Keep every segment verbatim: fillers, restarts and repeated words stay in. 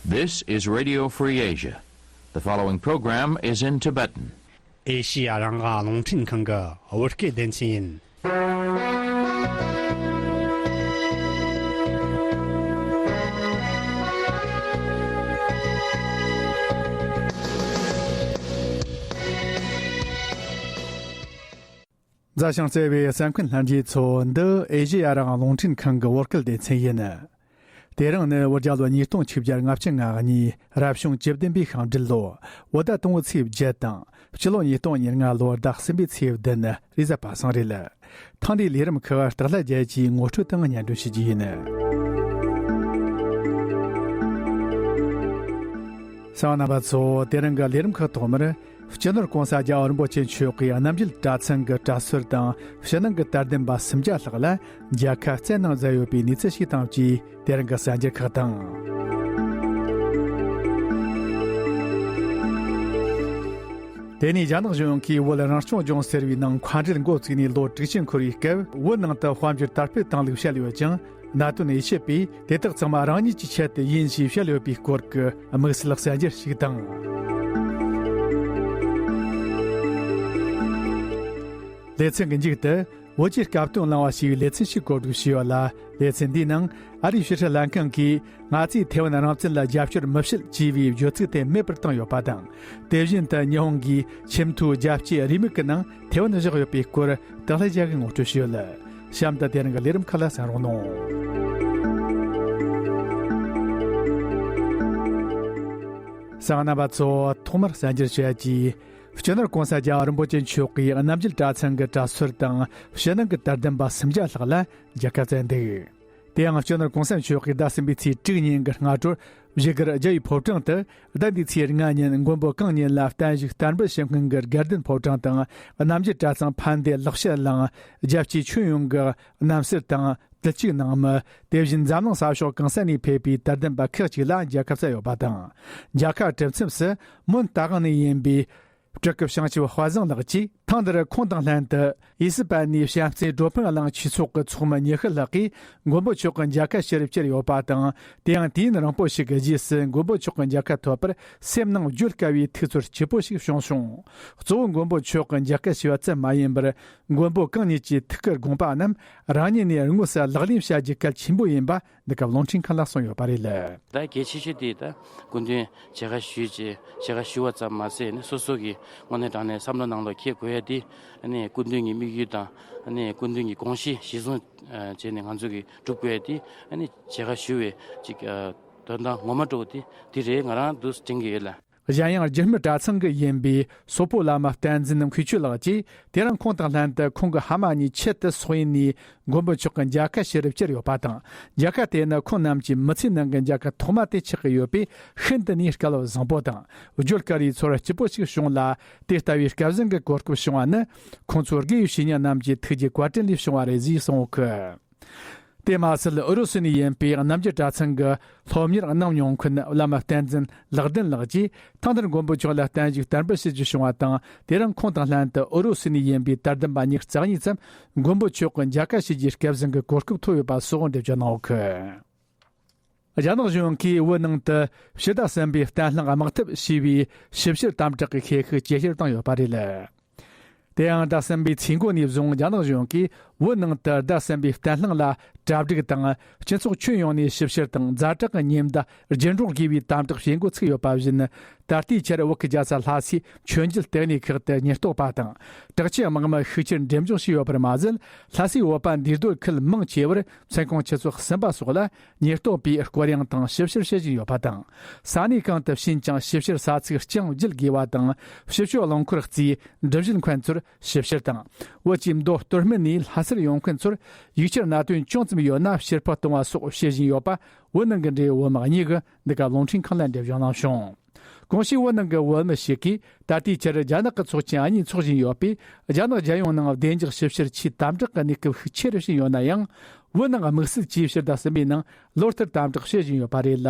This is Radio Free Asia. The following program is in Tibetan. ཨེ་ཤི་ཡ་རང་དབང་རླུང་འཕྲིན་ཁང་གི་བོད་སྐད་སྡེ་ཚན་ཡིན། མཛའ་ཞིང་བརྩེ་བའི་གསན་མཁན་ལྷན་རྒྱས་ཚོ། འདི་ཨེ་ཤི་ཡ་རང་དབང་རླུང་འཕྲིན་ཁང་གི་བོད་སྐད་སྡེ་ཚན་ཡིན། དེ་རིང་ནི་བོད་རྒྱལ་ལོ་ཉིས་སྟོང་ཆིག་བརྒྱ་ལྔ་བཅུ་ང་གཉིས་རབ་བྱུང་བཅུ་བདུན་པའི་ཤིང་སྦྲུལ་ལོ། བོད་ཟླ་དང་པོའི་ཚེས་བརྒྱད་དང་། སྤྱི་ལོ་ཉིས་སྟོང་ཉེར་ལྔ་ལོར་ཟླ་གསུམ་པའི་ཚེས་བདུན། རེས་གཟའ་པ་སངས་རེད། ཐེངས་འདིའི་ལས་རིམ་ཁག་སྟག་ལྷ་རྒྱལ་གྱིས་ངོ་སྤྲོད་དང་སྙན་སྒྲོན་ཞུ་རྒྱུ་ཡིན། གསན་པ་རྣམ་པ་ཚོ། དེ་རིང་གི་ལས་རིམ་ཁག་ཐོག་མར། སྤྱི་ནོར་༸གོང་ས་༸རྒྱལ་བ་རིན་པོ་ཆེ་མཆོག་གིས་རྣམ་རྒྱལ་གྲྭ་ཚང་གི་གྲྭ་ཟུར་དང་ཕྱི་ནང་གི་དད་ལྡན་པ་སུམ་བརྒྱ་ལྷག་ལ་མཇལ་ཁ་བསྩལ་གནང་མཛད་ཡོད་པའི་གནས་ཚུལ་ཞིག་དང་བཅས། དེ་རིང་གི་གསར་འགྱུར་ཁག་དང་། དེ་ནས་རྒྱ་ནག་གཞུང་གིས་བོད་རང་སྐྱོང་ལྗོངས་ཟེར་བའི་ནང་མཁའ་འགྲུལ་འགོ་བཙུགས་ནས་ལོ་དྲུག་ཅུ་འཁོར་བའི་སྐབས། བོད་ནང་དུ་དཔལ་འབྱོར་དར་སྤེལ་བཏང་ལུགས་བཤད་ཡོད་ཅིང་། གནད་དོན་ཡིད་ཆེས་པས། དེ་དག་ཚང་མ་རང་ཉིད་ཀྱི་ཆེད་དུ་ཡིན་ཞེས་བཤད་ཡོད་པའི་སྐོར་གྱི་དམིགས་བསལ་གསར་འགྱུར་ཞིག་དང་། ལེ་ཚན་གྱི་མཇུག་ཏུ། བོད་ཀྱི་སྐབས་དོན་བླངས་པ་ཞེས་པའི་ལེ་ཚན་ཞིག་གོ་སྒྲིག་བྱས་ཡོད་ལ། ལེ་ཚན་འདིའི་ནང་ཨ་རིའི་ཕྱི་སྲིད་ལྷན་ཁང་གིས་ང་ཚོས་ཐེ་ཝན་རང་བཙན་ལ་རྒྱབ་སྐྱོར་མི་བྱེད་ཅེས་པའི་བརྗོད་ཚིག་དེ་མེད་པར་བཏང་ཡོད་པ་དང་། དེ་བཞིན་དུ་ཉི་ཧོང་གིས་ཆེས་མཐོའི་རྒྱལ་སྤྱིའི་རེའུ་མིག་གི་ནང་ཐེ་ཝན་བཞག་ཡོད་པའི་སྐོར་སྟག་ལྷ་རྒྱལ་གྱིས་ངོ་སྤྲོད་བྱས་ཡོད། གཤམ་དུ་དེ་རིང་གི་ལས་རིམ་ཁག་ལ་གསན་རོགས་གནང་། གསན་པ་རྣམ་པ་ཚོ། ཐོག་མར་གསར་འགྱུར་ཞུ་ཡ་གཅིག་སྤྱི་ནོར་༸གོང་ས་༸རྒྱལ་བ་རིན་པོ་ཆེ་མཆོག་གིས་རྣམ་རྒྱལ་གྲྭ་ཚང་གི་གྲྭ་ཟུར་དང་ཕྱི་ནང་གི་དད་ལྡན་པ་སུམ་བརྒྱ་ལྷག་ལ་མཇལ་ཁ་བསྩལ་འདུག་དེ་ཡང་སྤྱི་ནོར་༸གོང་ས་མཆོག་གིས་ཟླ་གསུམ་པའི་ཚེས་དྲུག་ཉིན་གྱི་སྔ་དྲོར་བཞུགས་སྒར་རྒྱལ་བའི་ཕོ་བྲང་དུ། ཟླ་འདིའི་ཚེས་ལྔ་ཉིན་མགོན་པོ་གང་ཉིད་ལ་བརྟན་བཞུགས་བསྟར་འབུལ་ཞུ་མཁན་གྱི་དགའ་ལྡན་ཕོ་བྲང་དང་། རྣམ་རྒྱལ་གྲྭ་ཚང་ཕན་བདེ་ལེགས་བཤད་གླིང་། རྒྱལ་གཅེས་ཁྱོན་ཡོངས་ཀྱི་རྣམ་སྲས་དང་དུས་གཅིག་ནང་མི། དེ་བཞིན་འཛམ་གླིང་ས་ཕྱོགས་གང་ས་ནས་ཕེབས་པའི་དད་ལྡན་པ་ཁག་ཅིག་ལ་མཇལ་ཁ་བསྩལ་ཡོད་པ་དང་། མཇལ་ཁ་གྲུབ་མཚམས་སུ་མོན་རྟ་དབང་ནས་ཡིན་པའི་སྤྲུལ་སྐུ་བྱང་ཆུབ་དཔལ་བཟང་ལགས་ཀྱིས། ཐེངས་འདིར་ཁོང་དང་ལྷན་དུ་ཨི་སི་པན་ནས་བྱམས་བརྩེའི་འགྲོ་ཕན་གླིང་ཆོས་ཚོགས་ཀྱི་ཚོགས་མི་ཉི་ཤུ་ལྷག་གིས་མགོན་པོ་མཆོག་གི་མཇལ་ཁ་ཞུ་རུ་བཅར་ཡོད་པ་དང་། དེ་ཡང་དུས་ཡུན་རིང་པོ་ཞིག་གི་རྗེས་སུ་མགོན་པོ་མཆོག་གི་མཇལ་ཁ་ཐོབ་པར་སེམས་ནང་བརྗོད་དཀའ་བའི་ཐུགས་ཚོར་སྐྱིད་པོ་ཞིག་བྱུང་སོང་། གཙོ་བོ་མགོན་པོ་མཆོག་གི་མཇལ་ཁ་ཞུ་བ་ཙམ་མ་ཡིན་པར། མགོན་པོ་གང་ཉིད་ཀྱི་ཐུགས་ཀའི་དགོངས་པ་རྣམས་རང་ཉིད་ནས་དངོས་སུ་ལག་ལེན་བྱ་རྒྱུ་གལ་ཆེན་པོ་ཡིན་པ། འདི་སྐབས་རླུང་འཕྲིན་ཁང་ལ་གསུངས་ཡོད་པ་རེད། ད་གལ་ཆེ་ཤོས་དེ་ད་སྐུ་མདུན་མཇལ་ཁ་ཞུས་བྱས་མཇལ་ཁ་ཞུ་བ་ཙམ་མ་ཟད་ནས་སོ་སོ་གི་དངོས་གནས་དྲང་གནས་བསམ་བློ་ནང་ལ་འཁྱེར་དགོས་ཡ་དེ། ཨ་ནི་སྐུ་མདུན་གྱི་དམིགས་ཡུལ་དང་ཨ་ནི་སྐུ་མདུན་གྱི་དགོངས་གཞི་གཞི་བཟུང་བྱས་ནས་ང་ཚོ་གི་སྒྲུབ་དགོས་ཡ་དེ། ཨ་ནི་མཇལ་ཁ་ཞུ་བའི་ཅིག་དོན་དག་ངོ་མ་འདྲ་བོ་དེ་དེ་རེད། ང་རང་འདུག་དྲན་གྱི་ཡོད་ལ། གཞན་ཡང་རྒྱུད་སྨད་གྲྭ་ཚང་གི་ཡིན་པའི་སོག་པོ་བླ་མ་བསྟན་འཛིན་མཁས་ཆོས་ལགས་ཀྱིས་དེ་རིང་ཁོང་དང་ལྷན་དུ་ཁོང་གི་ཕ་མ་གཉིས་ཆེད་དུ་སོག་ཡུལ་ནས་མགོན་པོ་མཆོག་གི་མཇལ་ཁ་ཞུ་རུ་བཅར་ཡོད་པ་དང་། མཇལ་ཁ་དེ་ནི་ཁོང་རྣམས་ཀྱི་མི་ཚེའི་ནང་གི་མཇལ་ཁ་ཐོག་མ་དེ་ཆགས་ཀྱི་ཡོད་པས་ཤིན་ཏུ་ནས་སྐལ་བ་བཟང་པོ་དང་བརྗོད་དཀའ་བའི་ཚོར་སྐྱིད་པོ་ཞིག་བྱུང་ལ། དེ་ལྟ་བུའི་སྐལ་བཟང་གི་གོ་སྐབས་བྱུང་བ་ནི་ཁོང་ཚོ་དགེ་བའི་བཤེས་གཉེན་རྣམས་ཀྱི་ཐུགས་རྗེ་བཀའ་དྲིན་ལས་བྱུང་བ་རེད་ཅེས་གསུངས་ཡོད་གི། དེ་མ་ཟད་ཨུ་རུ་སུ་ནས་ཡིན་པའི་རྣམ་རྒྱལ་གྲྭ་ཚང་གི་སློབ་གཉེར་གནང་མྱོང་མཁན་བླ་མ་བསྟན་འཛིན་ལག་ལྡན་ལགས་ཀྱིས་ཐེངས་འདིར་མགོན་པོ་མཆོག་ལ་བརྟན་བཞུགས་དར་འབུལ་ཞུ་རྒྱུ་བྱུང་བ་དང་། དེ་རིང་ཁོང་དང་ལྷན་དུ་ཨུ་རུ་སུ་ནས་ཡིན་པའི་དད་ལྡན་པ་ཉི་ཤུ་རྩ་གཉིས་ཙམ་མགོན་པོ་མཆོག་གི་མཇལ་ཁ་ཞུ་རྒྱུའི་སྐལ་བཟང་གི་གོ་སྐབས་ཐོབ་ཡོད་པ་སོགས་འགྲེལ་བརྗོད་གནང་ཡོད་གི། རྒྱ་ནག་གཞུང་གིས་བོད་ནང་དུ་ཕྱི་ཟླ་གསུམ་པའི་གཏན་བརླིང་དམག་འཐབ་ཞེས་པའི་ཞིབ་བཤེར་དམ་དྲག་གི་ཤེས་བྱ་ཇེ་ཆེར་བཏང་ཡོད་པ་རེད། དེ་ཡང་ཟླ་གསུམ་པའི་ཚེས་འགོ་ནས་བཟུང་རྒྱ་ནག་གཞུང་གིས་བོད་ནང་དུ་ཟླ་གསུམ་པའི་གཏན་བརླིང་ལ་གྲ་སྒྲིག་དང་། སྤྱི་ཚོགས་ཁྱོན་ཡོངས་ནས་ཞིབ་བཤེར་དང་ཛ་དྲག་གི་ཉེན་བརྡ་རྒྱུན་སྒྲོག་དགོས་པའི་དམ་དྲག་བྱེད་འགོ་ཚུགས་ཡོད་པ་བཞིན། ད་ལྟའི་ཆར་བོད་ཀྱི་རྒྱལ་ས་ལྷ་སའི་མཆོད་མཇལ་ལྟེ་གནས་ཁག་ཏུ་ཉེན་རྟོག་པ་དང་དྲག་ཆས་དམག་མི་ཤུགས་ཆེར་འགྲེམས་འཇོག་བྱས་ཡོད་པར་མ་ཟད། ལྷ་སའི་བོད་པ་འདུས་སྡོད་ཁུལ་མང་ཆེ་བར་མཚན་ཁང་ཆུ་ཚོད་གསུམ་པ་སོགས་ལ་ཉེན་རྟོག་པས་སྐོར་གཡེང་དང་ཞིབ་བཤེར་བྱེད་བཞིན་ཡོད་པ་དང་། ས་གནས་གང་དུ་ཕྱིན་ཀྱང་ཞིབ་བཤེར་ས་ཚིགས་རྐྱང་བརྒྱུད་དགོས་པ་དང་། ཕྱི་ཕྱོགས་རླངས་འཁོར་རྩིས་འགྲུལ་བཞུད་མཁན་ཚོར་ཞིབ་བཤེར་དང་། བོད་ཀྱི་མདོ་སྟོད་སྨད་ནས་ལྷ་སར་ཡོང་མཁན་ཚོར་ཡིག་ཆར་གནད་དོན་ཅུང་ཙམ་ཡོད་ན་ཕྱིར་ཕུད་གཏོང་བ་སོགས་བྱེད་བཞིན་ཡོད་པ། བོད་ནང་གི་འབྲེལ་ཡོད་བོད་དམག་གཉིས་ཀྱིས་འདི་ག་རླུང་འཕྲིན་ཁང་ལ་འགྲེལ་བརྗོད་གནང་བྱུང་། གོང་ཞུས་བོད་ནང་གི་བོད་མི་ཞིག་གིས་ད་ལྟའི་ཆར་རྒྱ་ནག་གི་ཚོགས་ཆེན་གཉིས་འཚོགས་བཞིན་ཡོད་པས། རྒྱ་ནག་རྒྱལ་ཡོངས་ནང་བདེ་འཇགས་ཞིབ་བཤེར་ཆེས་དམ་དྲག་གི་གནས་སྐབས་ཤུགས་ཆེ་རུ་ཕྱིན་ཡོད་ན་ཡང་། བོད་ནང་དམིགས་བསལ་གྱིས་ཕྱི་ཟླ་གསུམ་པའི་ནང་ལོ་ལྟར་དམ་དྲག་བྱེད་བཞིན་ཡོད་པ་རེད་ལ།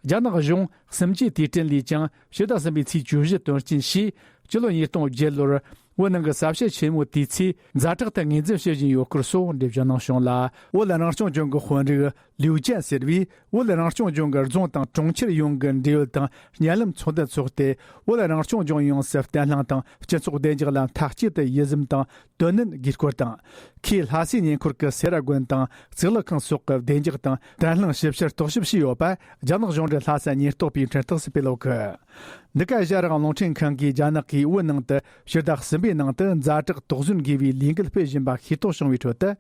རྒྱ་ནག་གཞུང་གསུམ་བཅུའི་དུས་དྲན་ལས་ཀྱང་ཕྱི་ཟླ་གསུམ་པའི་ཚེས་བཅུ་བཞི་དོན་རྐྱེན་ཞེས་སྤྱི་ལོ་ཉིས་སྟོང་བརྒྱད་ལོར་ བོད་ནང་གི་ས་བཤད་ཆེན་མོ་དེའི་ཚེ་ཛ་དྲག་ཏུ་ངོས་འཛིན་བྱེད་བཞིན་ཡོད་སྐོར་སོགས་འགྲེལ་བརྗོད་གནང་བྱུང་ལ། བོད་རང་སྐྱོང་ལྗོངས་ཀྱི་དཔོན་རིགས་ལིའུ་ཅན་ཟེར་བས། བོད་རང་སྐྱོང་ལྗོངས་ཀྱི་རྫོང་དང་གྲོང་ཁྱེར་ཡོངས་ཀྱི་འབྲེལ་ཡོད་དང་བརྙན་ལམ་ཚོགས་འདུ་འཚོགས་ཏེ། བོད་རང་སྐྱོང་ལྗོངས་ཡོངས་སུ་བརྟན་ལྷིང་དང་སྤྱི་ཚོགས་བདེ་འཇགས་ལ་མཐའ་གཅིག་ཏུ་ཡིད་གཟིམས་དང་དོ་ནན་དགོས་སྐོར་དང་། ཁོས་ལྷ་སའི་ཉེ་འཁོར་གྱི་སེ་ར་དགོན་དང་གཙུག་ལག་ཁང་སོགས་ཀྱི་བདེ་འཇགས་དང་བརྟན་ལྷིང་ཞིབ་བཤེར་རྟོག་ཞིབ་བྱས་ཡོད་པ། རྒྱ་ནག་གཞུང་འབྲེལ་ལྷ་ས་ཉེན་རྟོག་པས་འཕྲིན་ཐག་སྤེལ་ཡོད་གི། འདི་ག་ཨེ་ཤ་ཡ་རང་དབང་རླུང་འཕྲིན་ཁང་གིས་རྒྱ་ནག་གིས་བོད་ནང་དུ་ཕྱི་ཟླ་གསུམ་པའི་ནང་དུ་ཛ་དྲག་དོགས་ཟོན་དགོས་པའི་ལས་འགུལ་སྤེལ་བཞིན་པ་ཤེས་རྟོགས་བྱུང་བའི་ཁྲོད་དུ།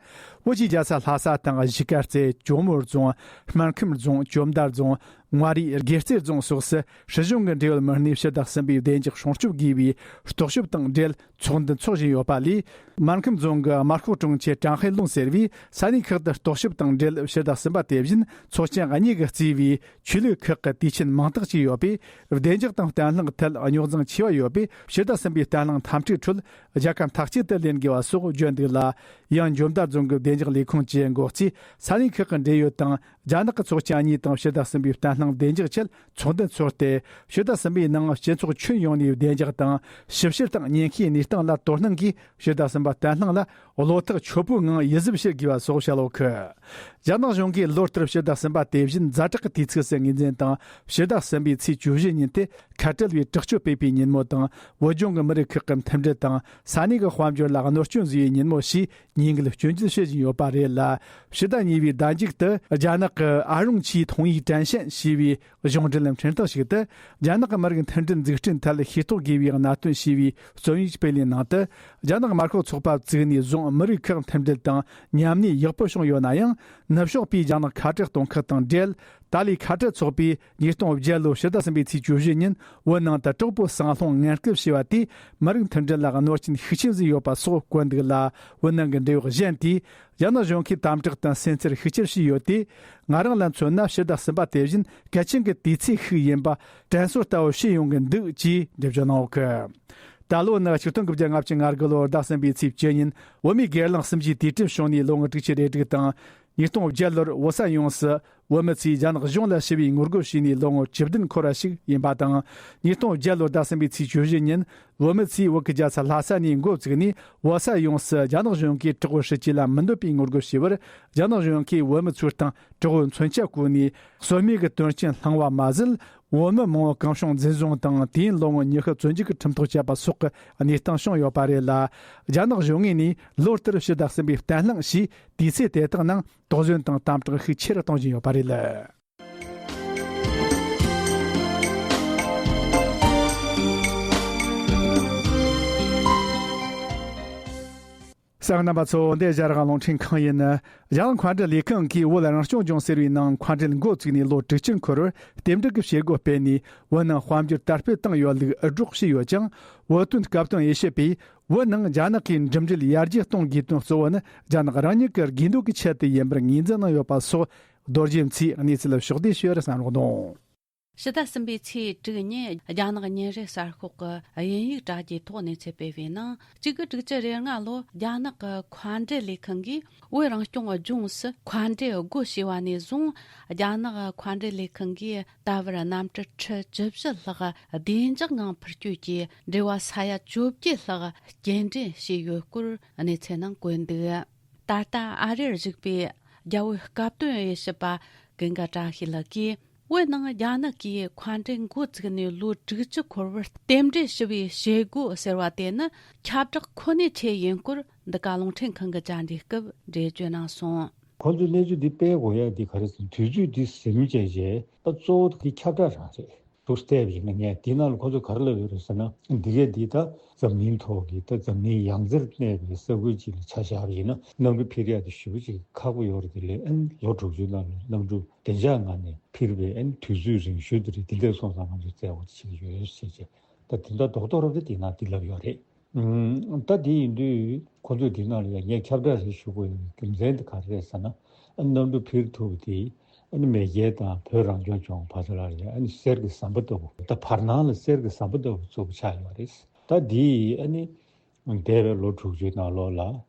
བོད་ཀྱི་རྒྱལ་ས་ལྷ་ས་དང་གཞིས་ཀ་རྩེ། ཇོ་མོ་རྫོང་། སྨར་ཁམས་རྫོང་། བཅོམ་མདའ་རྫོང་། མངའ་རིས། དགེ་རྩེ་རྫོང་སོགས་སུ་སྲིད་གཞུང་གི་འབྲེལ་ཡོད་མི་སྣས་ཕྱི་ཟླ་གསུམ་པའི་བདེ་འཇགས་སྲུང་སྐྱོབ་དགོས་པའི་རྟོག་ཞིབ་དང་འབྲེལ་ཚོགས་འདུ་འཚོགས་བཞིན་ཡོད་པ་ལས། སྨར་ཁམས་རྫོང་གི་དམར་ཤོག་དྲུང་ཆེ་ཀྲང་ཧའེ་ལུང་ཟེར་བས། ས་གནས་ཁག་ཏུ་རྟོག་ཞིབ་དང་འབྲེལ་ཕྱི་ཟླ་གསུམ་པ་དེ་བཞིན་ཚོགས་ཆེན་གཉིས་ཀྱིས་གཙོས་པའི་ཆོས་ལུགས་ཁག་གི་དུས་ཆེན་མང་དག་ཅིག་ཡོད་པས། བདེ་འཇགས་དང་བརྟན་ལྷིང་ཐད་རྙོག་འཛིང་ཆེ་བ་ཡོད་པས། ཕྱི་ཟླ་གསུམ་པའི་བརྟན་ལྷིང་འཐབ་འཁྲུག་ཁྲོད་རྒྱལ་ཁ་མཐའ་གཅིག་ཏུ་ལེན་དགོས་པ་སོགས་བརྗོད་འདུག་ལ། ཡང་འཇོ་མདའ་རྫོང་གི་བདེ་འཇགས་ལས་ཁུངས་ཀྱི་འགོ་གཙོས་ས་གནས་ཁག་གི་འབྲེལ་ཡོད་དང་རྒྱ་ནག་གི་ཚོགས་ཆེན་གཉིས་དང་ཕྱི་ཟླ་གསུམ་པའི་བརྟན་ལྷིང་བདེ་འཇགས་ཆེད་ཚོགས་འདུ་འཚོགས་ཏེ། ཕྱི་ཟླ་གསུམ་པའི་ནང་སྤྱི་ཚོགས་ཁྱོན་ཡོངས་ནས་བདེ་འཇགས་དང་ཞིབ་བཤེར་དང་ཉེན་ཁའི་གནས་སྟངས་ལ་དོ་སྣང་གིས། ཕྱི་ཟླ་གསུམ་པ་བརྟན་ལྷིང་ལ་བློ་ཐག་ཆོད་པོའི་ངང་ཡིད་གཟབ་བྱེད་དགོས་པ་སོགས་བཤད་ཡོད་གི། རྒྱ་ནག་གཞུང་གིས་ལོ་ལྟར་ཕྱི་ཟླ་གསུམ་པ་དེ་བཞིན་ཛ་དྲག་གི་དུས་ཚིགས་སུ་ངོས་འཛིན་དང་། ཕྱི་ཟླ་གསུམ་པའི་ཚེས་བཅུ་བཞི་ཉིན་དེ་ཁ་བྲལ་བའི་དྲག་སྤྱོད་སྤེལ་པའི་ཉིན་མོ་དང་། བོད་ལྗོངས་ཀྱི་མི་རིགས་ཁག་གི་མཐུན་སྒྲིལ་དང་ས་གནས་ཀྱི་དཔལ་འབྱོར་ལ་གནོད་སྐྱོན་བཟོ་བའི་ཉིན་མོ་ཞེས་ཉིན་འགའ་སྐྱོན་བརྗོད་བྱེད་བཞིན་ཡོད་པ་རེད་ལ། ཕྱི་ཟླ་གཉིས་པའི་ཟླ་མཇུག་ཏུ་རྒྱ་ནག་གི་ཨ་རུང་ཆི་ཐོང་ཡིག་ཀྲན་ཤན་ཞེས་པའི་གཞུང་འབྲེལ་འཕྲིན་ཐག་ཞིག་ཏུ། རྒྱ་ནག་གི་མི་རིགས་མཐུན་སྒྲིལ་འཛུགས་སྐྲུན་ཐད་ཤེས་རྟོགས་དགོས་པའི་གནད་དོན་ཞེས་པའི་རྩོམ་ཡིག་སྤེལ་བའི་ནང་དུ། རྒྱ་ནག་དམར་ཤོག་ཚོགས་པ་བཙུགས་ནས་བཟུང་མི་རིགས་ཁག་མཐུན་སྒྲིལ་དང་མཉམ་གནས་ཡག་པོ་བྱུང་ཡོད་ན་ཡང་། ནུབ་ཕྱོགས་པས་རྒྱ་ནག་ཁ་བྲལ་གཏོང་ཁུལ་དང་འབྲེལ། ཏཱ་ལའི་ཁ་བྲལ་ཚོགས་པས་ཉིས་སྟོང་བརྒྱད་ལོའི་ཕྱི་ཟླ་གསུམ་པའི་ཚེས་བཅུ་བཞི་ཉིན་བོད་ནང་དུ་དྲག་པོའི་སྲང་ལྷུང་ངན་སྐུལ་བྱས་པ་དེས་མི་རིགས་མཐུན་སྒྲིལ་ལ་གནོད་སྐྱོན་ཤུགས་ཆེན་བཟོས་ཡོད་པ་སོགས་བཀོད་འདུག་ལ། བོད་ནང་གི་འབྲེལ་ཡོད་གཞན་དེས། རྒྱ་ནག་གཞུང་གིས་དམ་དྲག་དང་སེམས་འཚེར་ཤུགས་ཆེར་བྱས་ཡོད་དེ། ང་རང་ལ་མཚོན་ན་ཕྱི་ཟླ་གསུམ་པ་དེ་བཞིན་གལ་ཆེན་གྱི་དུས་ཚིགས་ཤིག་ཡིན་པ་དྲན་གསོ་ལྟ་བུ་བྱས་ཡོང་གི་འདུག་ཅེས་འགྲེལ་བརྗོད་གནང་ཡོད་གི། ད་ལོ་ནི་ཆིག་སྟོང་དགུ་བརྒྱ་ལྔ་བཅུ་ང་དགུ་ལོར་ཟླ་གསུམ་པའི་ཚེས་བཅུ་ཉིན་བོད་མིའི་སྒེར་ལངས་གསུམ་བཅུའི་དུས་དྲན་བྱུང་ནས་ལོ་ངོ་དྲུག་ཅུ་རེ་དྲུག་དང་། ཉིས་སྟོང་བརྒྱད་ལོར་བོད་ས་ཡོངས་སུ་བོད་མི་ཚོས་རྒྱ་ནག་གཞུང་ལ་ཞི་བའི་ངོ་རྒོལ་བྱས་ནས་ལོ་ངོ་བཅུ་བདུན་འཁོར་བ་ཞིག་ཡིན་པ་དང་། ཉིས་སྟོང་བརྒྱད་ལོར་ཟླ་གསུམ་པའི་ཚེས་བཅུ་བཞི་ཉིན་བོད་མི་ཚོས་བོད་ཀྱི་རྒྱལ་ས་ལྷ་ས་ནས་འགོ་བཙུགས་ནས་བོད་ས་ཡོངས་སུ་རྒྱ་ནག་གཞུང་གིས་དྲག་པོའི་སྲིད་བྱུས་ལ་མི་འདོད་པའི་ངོ་རྒོལ་བྱས་པར། རྒྱ་ནག་གཞུང་གིས་བོད་མི་ཚོའི་སྟེང་དྲག་པོའི་མཚོན་ཆ་བཀོལ་ནས་ཟོལ་མེད་ཀྱི་དོན་རྐྱེན་བསླངས་པ་མ་ཟད། བོད་མི་མང་བོ་གང་བྱུང་འཛིན་བཟུང་དང་། དུས་ཡུན་ལོ་ངོ་ཉི་ཤུ་བཙོན་འཇུག་གི་ཁྲིམས་ཐོག་བཅད་པ་སོགས་ཀྱི་གནས་སྟངས་བྱུང་ཡོད་པ་རེད་ལ། རྒྱ་ནག་གཞུང་ངོས་ནས་ལོ་ལྟར་ཕྱི་ཟླ་གསུམ་པའི་བརྟན་ལྷིང་ཞེས་དུས་ཚེས་དེ་དག་ནང་དོགས་ཟོན་དང་དམ་དྲག་ཤུགས་ཆེ་རུ་གཏོང་བཞིན་ཡོད་པ་རེད། གསན་མཁན་རྣམ་པ་ཚོ། འདི་རྒྱ་རིགས་རླུང་འཕྲིན་ཁང་ཡིན། རྒྱ་ནག་མཁའ་འགྲུལ་ལས་ཁང་གིས་བོད་རང་སྐྱོང་ལྗོངས་ཟེར་བའི་ནང་མཁའ་འགྲུལ་འགོ་བཙུགས་ནས་ལོ་དྲུག་ཅུར་འཁོར་བར་རྟེན་འབྲེལ་གྱི་བྱེད་སྒོ་སྤེལ་ནས་བོད་ནང་དཔལ་འབྱོར་དར་སྤེལ་བཏང་ཡོད་ལུགས་འུད་སྒྲོག་བྱས་ཡོད་ཀྱང་། བོད་དོན་སྐབས་དོན་དབྱེ་ཞིབ་པས། བོད་ནང་རྒྱ་ནག་གིས་འགྲིམ་འགྲུལ་ཡར་རྒྱས་གཏོང་དགོས་དོན་གཙོ་བོ་ནི་རྒྱ་ནག་རང་ཉིད་ཀྱི་དགོས་འདོད་ཀྱི་ཆེད་དུ་ཡིན་པར་ངོས་འཛིན་གནང་ཡོད་པ་སོགས། རྡོ་རྗེ་མཚོས་གནས་ཚུལ་ཕྱོགས་བསྡུས་ཞུ་བར་གསན་རོགས་གནང་། ཕྱི་ཟླ་གསུམ་པའི་ཚེས་དྲུག་ཉིན་རྒྱ་ནག་ཉིན་རེ་གསར་ཤོག་གི་དབྱིན་ཡིག་དྲ་རྒྱའི་ཐོག་གནས་ཚུལ་སྤེལ་བའི་ནང་། གཅིག་དགུ་དྲུག་ཅུ་རེ་ལྔ་ལོར་རྒྱ་ནག་གི་མཁའ་འགྲུལ་ལས་ཁང་གིས་བོད་རང་སྐྱོང་ལྗོངས་སུ་མཁའ་འགྲུལ་སྒོ་ཕྱེ་བ་ནས་བཟུང་། རྒྱ་ནག་མཁའ་འགྲུལ་ལས་ཁང་གིས་ད་བར་གནམ་གྲུ་ཁྲི་བཅུ་བཞི་ལྷག་བདེ་འཇགས་ངང་འཕུར་སྐྱོད་ཀྱིས་འབྲེལ་བ་ས་ཡ་བཅོ་བརྒྱད་ལྷག་སྐྱེལ་འདྲེན་བྱས་ཡོད་སྐོར་གནས་ཚུལ་ནང་བཀོད་འདུག། ད་ལྟ་ཨ་རིར་བཞུགས་པའི་རྒྱ་བོད་སྐབས་དོན་དབྱེ་ཞིབ་པ་ཀུན་དགའ་བཀྲ་ཤིས་ལགས་ཀྱིས། བོད་ནང་རྒྱ་ནག་གིས་མཁའ་འགྲུལ་འགོ་བཙུགས་ནས་ལོ་དྲུག་ཅུ་འཁོར་བར་རྟེན་འབྲེལ་ཞུ་བའི་བྱེད་སྒོ་ཟེར་བ་དེ་ནི་ཁྱབ་བསྒྲགས་ཁོ་ནའི་ཆེད་ཡིན་སྐོར་འདི་ག་རླུང་འཕྲིན་ཁང་གི་བཅར་འདྲིའི་སྐབས་འགྲེལ་བརྗོད་གནང་སོང་། ཁོང་ཚོས་གནས་ཚུལ་འདི་སྤེལ་དགོས་ཡ་འདི་ག་རེ་ཟེར་ན། དུས་ཚོད་འདི་ཟིན་བྱས་རྗེས་ད་གཙོ་བོ་དེ་ཁྱབ་བསྒྲགས་རང་རེད། ཐུགས་བལྟས་པ་ཡིན་ན། ངས་འདི་ནང་ལ་ཁོ་ཚོས་ག་རེ་ལབ་ཡོད་རེད་ཟེར་ན། འདི་གས་འདི་ད་འཛམ་གླིང་ཐོག་གི་ད་འཛམ་གླིང་ཡང་རྩེར་གནས་པའི་ས་ཁུལ་ཅིག་ལ་ཆ་བཞག་པ་ཡིན་ན། གནམ་གྲུ་འཕུར་ཡག་དེ་ཞེ་པོ་ཅིག་ཁག་པོ་ཡོད་རེད། དེ་ལས་ཨ་ནི་ལོ་དྲུག་ཅུའི་ནང་ལ་གནམ་གྲུ་བདེ་འཇགས་ངང་ནས་འཕུར་བའི་ཨ་ནི་དུས་ཚོད་རིང་ཤོས་དེ་རེད། དེ་འདྲ་སོང་ཙང་ང་ཚོས་བཙལ་དགོས་བྱེད་ཀྱི་ཡོད་ཟེར་བྱས། ད་དེ་འདྲ་རྡོག་རྡོག་རེ་རེ་དེ་ནང་འདི་ལབ་ཡོད་རེད། ཨུམ། ད་དེ་ཡིན་དུས་ཁོ་ཚོས་དེ་ནང་ལ་ཡང་ངས་ཁྱབ་བསྒྲགས་ཞིག་ཞུ་དགོས་ཡོད་པའི་རྒྱུ་མཚན་དེ་ག་རེ་རེད་ཟེར་ན། ཨ་ནི་གནམ་གྲུ་འཕུར་ཐུབ་པ་དེ་ཨ་ནི་མེས་རྒྱལ་དང་བོད་རང་སྐྱོང་ལྗོངས་བར་དུ་ལ་རེད། ཨ་ནི་གསེར་གྱི་ཟམ་པ་ལྟ་བུ། ད་བར་སྣང་ལ་གསེར་གྱི་ཟམ་པ་ལྟ་བུ་བཙུགས་ཆགས་ཡོད་རེད། ད་དེ་ཨ་ནི་འདས་པའི་ལོ་དྲུག་ཅུའི་ནང་ལོགས་ལ་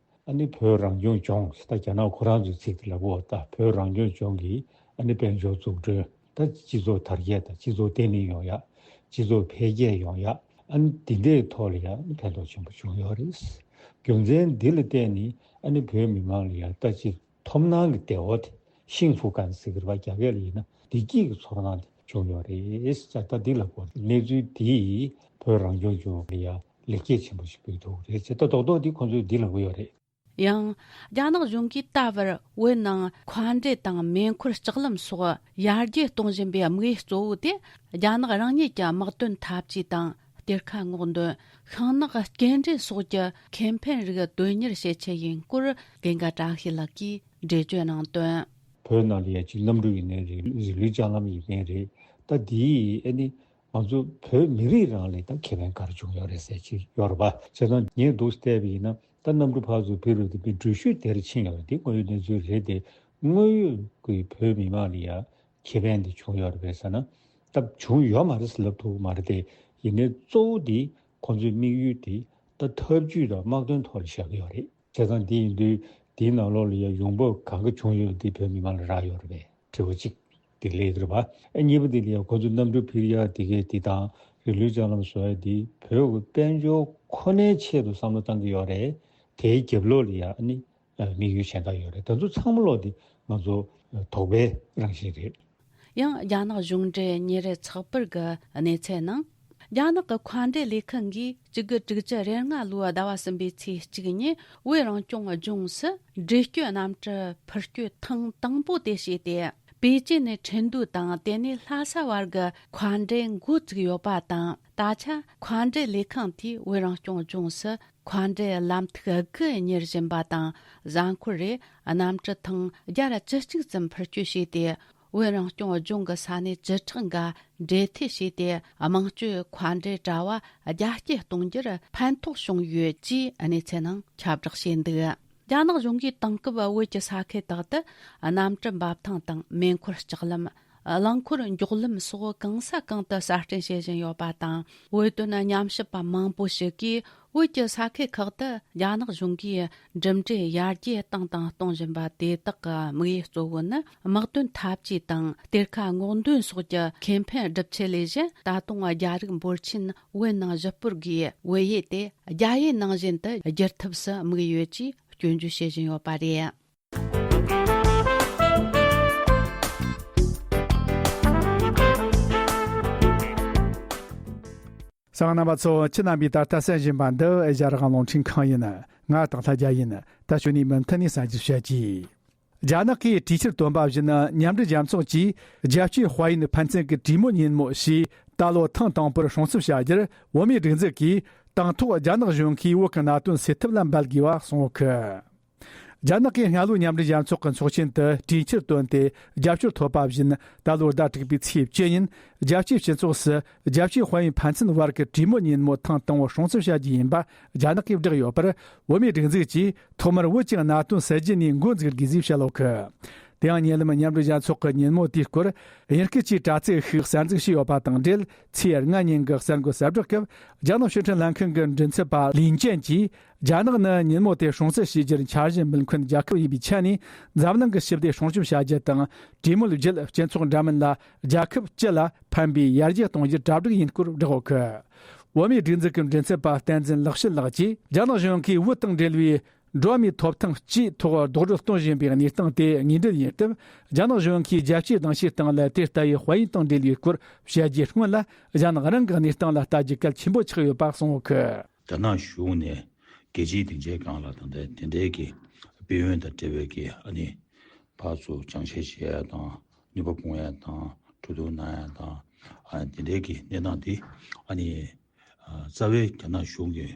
ཨ་ནི་བོད་རང་སྐྱོང་ལྗོངས། ད་རྒྱ་ནག་ཁོ་རང་ཚོའི་ཚིག་དེ་ལབ་དགོས། ད་བོད་རང་སྐྱོང་ལྗོངས་ཀྱི་ཨ་ནི་དཔལ་འབྱོར་འཛུགས་སྐྲུན། ད་སྤྱི་ཚོགས་དར་རྒྱས་དང་སྤྱི་ཚོགས་བརྟན་ལྷིང་ཡོང་ཡག་སྤྱི་ཚོགས་འཕེལ་རྒྱས་ཡོང་ཡག་ཨ་ནི་དེ་འདྲའི་ཐོག་ལ་ཡང་ཕན་ཐོགས་ཆེན་པོ་བྱུང་ཡོད་རེད། རྒྱུ་མཚན་འདི་ལ་བརྟེན་ནས་ཨ་ནི་བོད་མི་མང་ལ་ཡང་ལྟ་ཅི་ཐོབ་སྣང་གི་བདེ་བ་དེ་ཤིང་ཕུ་ཀན་ཟེར་གི་རེད་པ། རྒྱ་སྐད་ལ་ཡིན་ན་བདེ་སྐྱིད་ཀྱི་ཚོར་སྣང་དེ་བྱུང་ཡོད་རེད། ད་ལྟ་འདི་ལ་གོ་གནས་ཚུལ་འདིས་བོད་རང་སྐྱོང་ལྗོངས་ལ་ཡང་ལེགས་སྐྱེས་ཆེན་པོ་ཞིག་ཕུལ་ཐུབ་རེད་ཅེས་ད་རྡོག་རྡོག་འདི་ཁོང་ཚོས་འདི་ལབ་ཀྱི་ཡོད་རེད། ཡང་། རྒྱ་ནག་གཞུང་གིས་ད་བར་བོད་ནང་མཁའ་འགྲུལ་དང་མེ་འཁོར་ལྕགས་ལམ་སོགས་ཡར་རྒྱས་གཏོང་བཞིན་པའི་དམིགས་ཡུལ་གཙོ་བོ་དེ། རྒྱ་ནག་རང་ཉིད་ཀྱི་དམག་དོན་འཐབ་ཇུས་དང་གཏེར་ཁ་སྔོག་འདོན། ཤིང་ནགས་སྐྱེལ་འདྲེན་སོགས་ཀྱི་ཁེ་ཕན་རིགས་དོན་གཉེར་བྱེད་ཆེད་ཡིན་སྐོར་ཀུན་དགའ་བཀྲ་ཤིས་ལགས་ཀྱིས་འགྲེལ་བརྗོད་གནང་དོན། བོད་ནང་ལ་ཡ་གཅིག་གནམ་གྲུ་ཡིན་ནའི་རེད། རི་ལུས་ལྕགས་ལམ་ཡིན་ནའི་རེད། ད་འདིས་ཨ་ནི་ང་ཚོ་བོད་མི་རིགས་རང་ལ་ད་ཁེ་ཕན་ག་རེ་བྱུང་ཡོད་རེད་ཟེར་གྱི་ཡོད་རེད་པ། བྱས་ཙང་ངས་འདུག་བལྟས་པ་ཡིན་ན་ད་གནམ་གྲུ་ཕར་ཚུར་ཕེབས་རོགས་དེ་པའི་འགྲུལ་བཞུད་དེར་ཕྱིན་ཡོད་རེད། དེ་དངོས་ཡོད་གནས་ཚུལ་རེད་དེ། དངོས་ཡོད་ཀྱི་བོད་མི་མང་ལ་ཡ་ཁེ་ཕན་དེ་བྱུང་ཡོད་རེད་པས་ཟེར་ན། ད་བྱུང་ཡོད་མ་རེད་ཟེར་ལབ་ཐུབ་ཀྱི་མ་རེད་དེ། ཡིན་ནའི་གཙོ་བོ་དེ་ཁོང་ཚོའི་དམིགས་ཡུལ་དེ་ད་ཐབས་ཇུས་དང་དམག་དོན་ཐོག་ལ་བཞག་གི་ཡོད་རེད། བྱས་ཙང་དེ་ཡིན་དུས་དེའི་ནང་ལོགས་ལ་ཡང་ཡོང་འབབ་གང་ག་བྱུང་ཡོད་དེ་བོད་མི་མང་ལ་རག་ཡོད་རེད་པས། དྲི་བ་གཅིག་དེ་སླེབས་ཀྱི་རེད་པ། ཨ་གཉིས་པ་དེ་ལ་ཡང་ཁོ་ཚོ་གནམ་གྲུ་འཕུར་ཡག་དེ་གས་དེ་དང་རི་ལུས་ལྕགས་ལམ་བཟོ་ཡག་དེ་བོད་ཀྱི་དཔལ་འབྱོར་ཁོ་ནའི་ཆེད་དུ་བསམ་བློ་བཏང་གི་ཡོད་རེད། དེའི་རྒྱབ་ལོགས་ལ་ཡང་ཨ་ནི་དམིགས་ཡུལ་གཞན་དག་ཡོད་རེད། དེ་ཚོ་ཚང་མ་ལོག་དེ་ང་ཚོ་དོགས་པའི་རང་བཞིན་རེད། ཡང་རྒྱ་ནག་གཞུང་འབྲེལ་ཉིན་རེའི་ཚགས་པར་གྱི་གནས་ཚུལ་ནང་། རྒྱ་ནག་གི་མཁའ་འགྲུལ་ལས་ཁུངས་ཀྱིས་གཅིག་དགུ་དྲུག་ཅུ་རེ་ལྔ་ལོའི་ཟླ་བ་གསུམ་པའི་ཚེས་གཅིག་ཉིན་བོད་རང་སྐྱོང་ལྗོངས་སུ་འགྲུལ་སྐྱོད་གནམ་གྲུ་འཕུར་སྐྱོད་ཐེངས་དང་པོ་དེ་བྱས་ཏེ། པེ་ཅིན་ནས་ཁྲིན་ཏུའུ་དང་དེ་ནས་ལྷ་ས་བར་གྱི་མཁའ་འགྲུལ་འགོ་བཙུགས་ཡོད་པ་དང་། ད་ཆ་མཁའ་འགྲུལ་ལས་ཁུངས་དེས་བོད་རང་སྐྱོང་ལྗོངས་སུ་མཁའ་འགྲུལ་ལམ་ཐིག་དགུ་གཉེར་བཞིན་པ་དང་། གཟའ་འཁོར་རེར་གནམ་གྲུ་ཐེངས་བརྒྱ་བཅུ་གཅིག་ཙམ་འཕུར་སྐྱོད་བྱས་ཏེ། བོད་རང་སྐྱོང་ལྗོངས་ཀྱི་ས་གནས་བཅུ་ཕྲག་འགའ་འབྲེལ་མཐུད་བྱས་ཏེ། དམངས་སྤྱོད་མཁའ་འགྲུལ་དྲ་བ་རྒྱ་སྐྱེད་གཏོང་རྒྱུར་ཕན་ཐོགས་བྱུང་ཡོད་ཅེས་གནས་ཚུལ་ནང་ཁྱབ་བསྒྲགས་བྱས་འདུག་རྒྱ་ནག་གཞུང་གིས་དེང་སྐབས་བོད་ཀྱི་ས་ཁུལ་དག་ཏུ་གནམ་གྲུ་འབབ་ཐང་དང་མེ་འཁོར་ལྕགས་ལམ། རླངས་འཁོར་མགྱོགས་ལམ་སོགས་གང་ས་གང་དུ་གསར་སྐྲུན་བྱེད་བཞིན་ཡོད་པ་དང་། བོད་དོན་ཉམས་ཞིབ་པ་མང་པོ་ཞིག་གིས། བོད་ཀྱི་ས་ཁུལ་ཁག་ཏུ་རྒྱ་ནག་གཞུང་གིས་གྲུབ་འབྲས་ཡར་རྒྱས་བཏང་དང་གཏོང་བཞིན་པ་དེ་དག་གི་དམིགས་ཡུལ་གཙོ་བོ་ནི། དམག་དོན་འཐབ་ཇུས་དང་གཏེར་ཁ་སྔོག་འདོན་སོགས་ཀྱི་ཁེ་ཕན་སྒྲུབ་ཆེད་ལས་གཞན། ད་དུང་རྒྱ་རིགས་འབོར་ཆེན་བོད་ནང་གཞིས་སྤོར་སྒོས་བོད་ཡུལ་དེ་རྒྱ་ཡུལ་ནང་བཞིན་དུ་བསྒྱུར་ཐབས་སུ་དམིགས་ཡོད་ཅེས་སྐྱོན་བརྗོད་བྱེད་བཞིན་ཡོད་པ་རེད། གསན་མཁན་རྣམ་པ་ཚོ། ཁྱེད་རྣམ་པས་ད་ལྟ་གསན་བཞིན་པ་འདི་ཨེ་ཤ་ཡ་རང་དབང་རླུང་འཕྲིན་ཁང་ཡིན། ང་སྟག་ལྷ་རྒྱལ་ཡིན། ད་གཞུག་ནས་མུ་མཐུད་ནས་གསན་རྒྱུ་བྱ་རྒྱུ། རྒྱ་ནག་གིས་གྲོས་ཆོད་བཏོན་པ་བཞིན། མཉམ་འབྲེལ་རྒྱལ་ཚོགས་ཀྱིས་རྒྱལ་སྤྱིའི་དཔལ་ཡོན་ཕན་ཚུན་གྱི་གྲོས་མོལ་ཉིན་མོ་ཞེས་ད་ལོ་ཐེངས་དང་པོར་སྲུང་བརྩི་བྱ་རྒྱུར་བོད་མིའི་སྒྲིག་འཛུགས་ཀྱིས་དང་ཐོག་རྒྱ་ནག་གཞུང་གིས་བོད་ཀྱི་གནད་དོན་སེལ་ཐབས་ལ་འབད་དགོས་པ་གསུངས་ཡོད་གི། རྒྱ་ནག་གིས་སྔ་ལོའི་མཉམ་འབྲེལ་རྒྱལ་ཚོགས་ཀྱི་ཚོགས་ཆེན་དུ་གྲོས་འཆར་བཏོན་ཏེ་རྒྱབ་སྐྱོར་ཐོབ་པ་བཞིན། ད་ལོའི་ཟླ་དྲུག་པའི་ཚེས་བཅུ་ཉིན་རྒྱལ་སྤྱིའི་སྤྱི་ཚོགས་སུ་རྒྱལ་སྤྱིའི་དཔལ་ཡོན་ཕན་ཚུན་བར་གྱི་གྲོས་མོལ་ཉིན་མོ་ཐེངས་དང་པོ་སྲུང་བརྩི་བྱ་རྒྱུ་ཡིན་པ་རྒྱ་ནག་གིས་བསྒྲགས་ཡོད་པར། བོད་མིའི་སྒྲིག་འཛུགས་ཀྱིས་ཐོག་མར་བོད་ཀྱི་གནད་དོན་སེལ་རྒྱུ་ནས་འགོ་འཛུགས་དགོས་ཞེས་བཤད་ཡོད་གི། དེ་ཡང་ཉེ་ལམ་མཉམ་འབྲེལ་རྒྱལ་ཚོགས་ཀྱི་ཉིན་མོ་དེའི་སྐོར་དབྱིན་སྐད་ཀྱི་དྲ་ཚིགས་ཤིག་གསར་འཛུགས་བྱས་ཡོད་པ་དང་འབྲེལ། ཚེས་ལྔ་ཉིན་གྱི་གསར་འགོད་གསལ་བསྒྲགས་སྐབས། རྒྱ་ནག་ཕྱི་ཁྲིམས་ལྷན་ཁང་གི་མགྲིན་ཚབ་པ་ལིན་ཅན་གྱིས། རྒྱ་ནག་ནི་ཉིན་མོ་དེ་སྲུང་བརྩི་བྱེད་རྒྱུར་འཆར་གཞི་འབུལ་མཁན་རྒྱལ་ཁབ་ཡིན་པའི་ཆ་ནས། འཛམ་གླིང་གི་ཞི་བདེ་སྲུང་སྐྱོབ་བྱ་རྒྱུ་དང་། གྲོས་མོལ་བརྒྱུད་སྤྱི་ཚོགས་འདྲ་མིན་ལ་རྒྱལ་ཁབ་སྤྱི་ལ་ཕན་པའི་ཡར་རྒྱས་གཏོང་རྒྱུར་གྲ་སྒྲིག་ཡིན་སྐོར་བསྒྲགས་ཡོད་གི། བོད་མིའི་སྒྲིག་འཛུགས་ཀྱི་མགྲིན་ཚབ་པ་བསྟན་འཛིན་ལེགས་བཤད་ལགས་ཀྱིས། རྒྱ་ནག་གཞུང་གིས་བོད་དང་འབྲེལ་བའི་འགྲོ་བ་མིའི་ཐོབ་ཐང་སྤྱིའི་ཐོག་རྡོག་རོལ་གཏོང་བཞིན་པའི་གནས་སྟངས་དེ་དངོས་འབྲེལ་ཡིན་སྟབས། རྒྱ་ནག་གཞུང་གིས་རྒྱལ་སྤྱིའི་སྡིངས་ཆའི་སྟེང་ལ་དེ་ལྟ་བུའི་དཔལ་ཡོན་དང་འབྲེལ་བའི་སྐོར་བཤད་རྒྱུའི་སྔོན་ལ། རྒྱ་ནག་རང་གི་གནས་སྟངས་ལ་ལྟ་རྒྱུ་གལ་ཆེན་པོ་ཆགས་ཡོད་པ་གསུངས་ཡོད་གི། རྒྱ་ནག་གཞུང་ནས་རྒྱལ་སྤྱིའི་སྡིངས་ཆའི་སྒང་ལ་ད་ལྟ་དེ་འདྲའི་གི་དཔལ་ཡོན་དང་འབྲེལ་བའི་གི་ཨ་ནི་ཕར་ཚུར་སྦྱང་བཤད་བྱེད་ཡ་དང་ནུས་པ་སྤུངས་ཡ་དང་གྲོས་བསྡུར་གནང་ཡ་དང་ཨ་དེ་འདྲའི་གི་གནས་སྟངས་དེ་ཨ་ནི་ཨ་རྩ་བའི་རྒྱ་ནག་གཞུང་གི་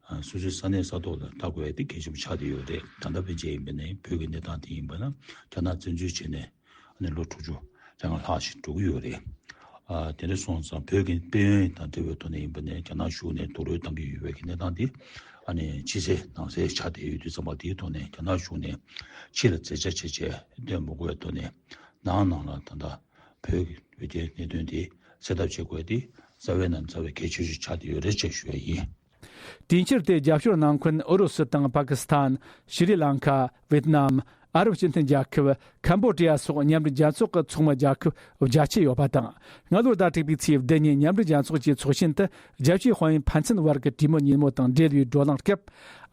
ཨ་སོ་སོའི་ས་གནས་ས་ཐོག་ལ་ལྟ་དགོས་ཡ་དེ་གལ་ཆེན་པོ་ཆགས་བསྡད་ཡོད་རེད། ད་ལྟ་ཕན་ཆད་ཡིན་པ་ནས་བོད་ཀྱི་གནས་སྟངས་དེ་ཡིན་པ་ན་རྒྱ་ནག་བཙན་འཛུལ་བྱས་ནས། ཨ་ནི་ལོ་དྲུག་ཅུ་རེ་ལྔ་ལྷག་ཞིག་འགྲོ་གི་ཡོད་རེད། ཨ་དེ་འདྲ་སོང་ཙང་བོད་ཀྱི་དཔལ་ཡོན་དང་འབྲེལ་བའི་ཐོག་ནས་ཡིན་པ་ནས་རྒྱ་ནག་གཞུང་ནས་རྡོག་རོལ་བཏང་གི་ཡོད་པའི་གི་གནས་སྟངས་དེ་ཨ་ནི་ཕྱི་གསལ་ནང་གསལ་ཆགས་བསྡད་ཡོད་དུས་ཙམ་པ་དེའི་ཐོག་ནས་རྒྱ་ནག་གཞུང་ནས་ཕྱི་ལ་མཛད་འཆར་བྱས་བྱས་སྟོན་མི་དགོས་པའི་ཐོག་ནས་ནང་ནང་ལ་ད་ལྟ་བོད་ཀྱི་འོས་བསྡུའི་གནད་དོན་དེ་སེལ་ཐབས་བྱེད་དགོས་དེ་རྩ་བའི་ནང་རྩ་བའི་གལ་ཆེ་ཤོས་ཆགས་བསྡད་ཡོད་རེད་ཅེས་ཞུ་ཡ་ཡིན། དེའི་ཕྱིར་དེ་རྒྱབ་སྐྱོར་གནང་མཁན་ཨུ་རུ་སུ་དང་པ་ཀི་སི་ཐན། ཤི་རི་ལང་ཀ། ཝེད་ནམ། ཨ་རབ་སྤྱི་མཐུན་རྒྱལ་ཁབ། ཁམ་བོ་ཌི་ཡ་སོགས་མཉམ་འབྲེལ་རྒྱལ་ཚོགས་ཀྱི་ཚོགས་མི་རྒྱལ་ཁབ་བརྒྱད་ཅུ་ཡོད་པ་དང་། སྔ་ལོའི་ཟླ་དྲུག་པའི་ཚེས་བདུན་ཉིན་མཉམ་འབྲེལ་རྒྱལ་ཚོགས་ཀྱི་ཚོགས་ཆེན་དུ་རྒྱལ་སྤྱིའི་དཔལ་ཡོན་ཕན་ཚུན་བར་གྱི་གྲོས་མོལ་ཉིན་མོ་དང་འབྲེལ་བའི་བགྲོ་གླེང་སྐབས།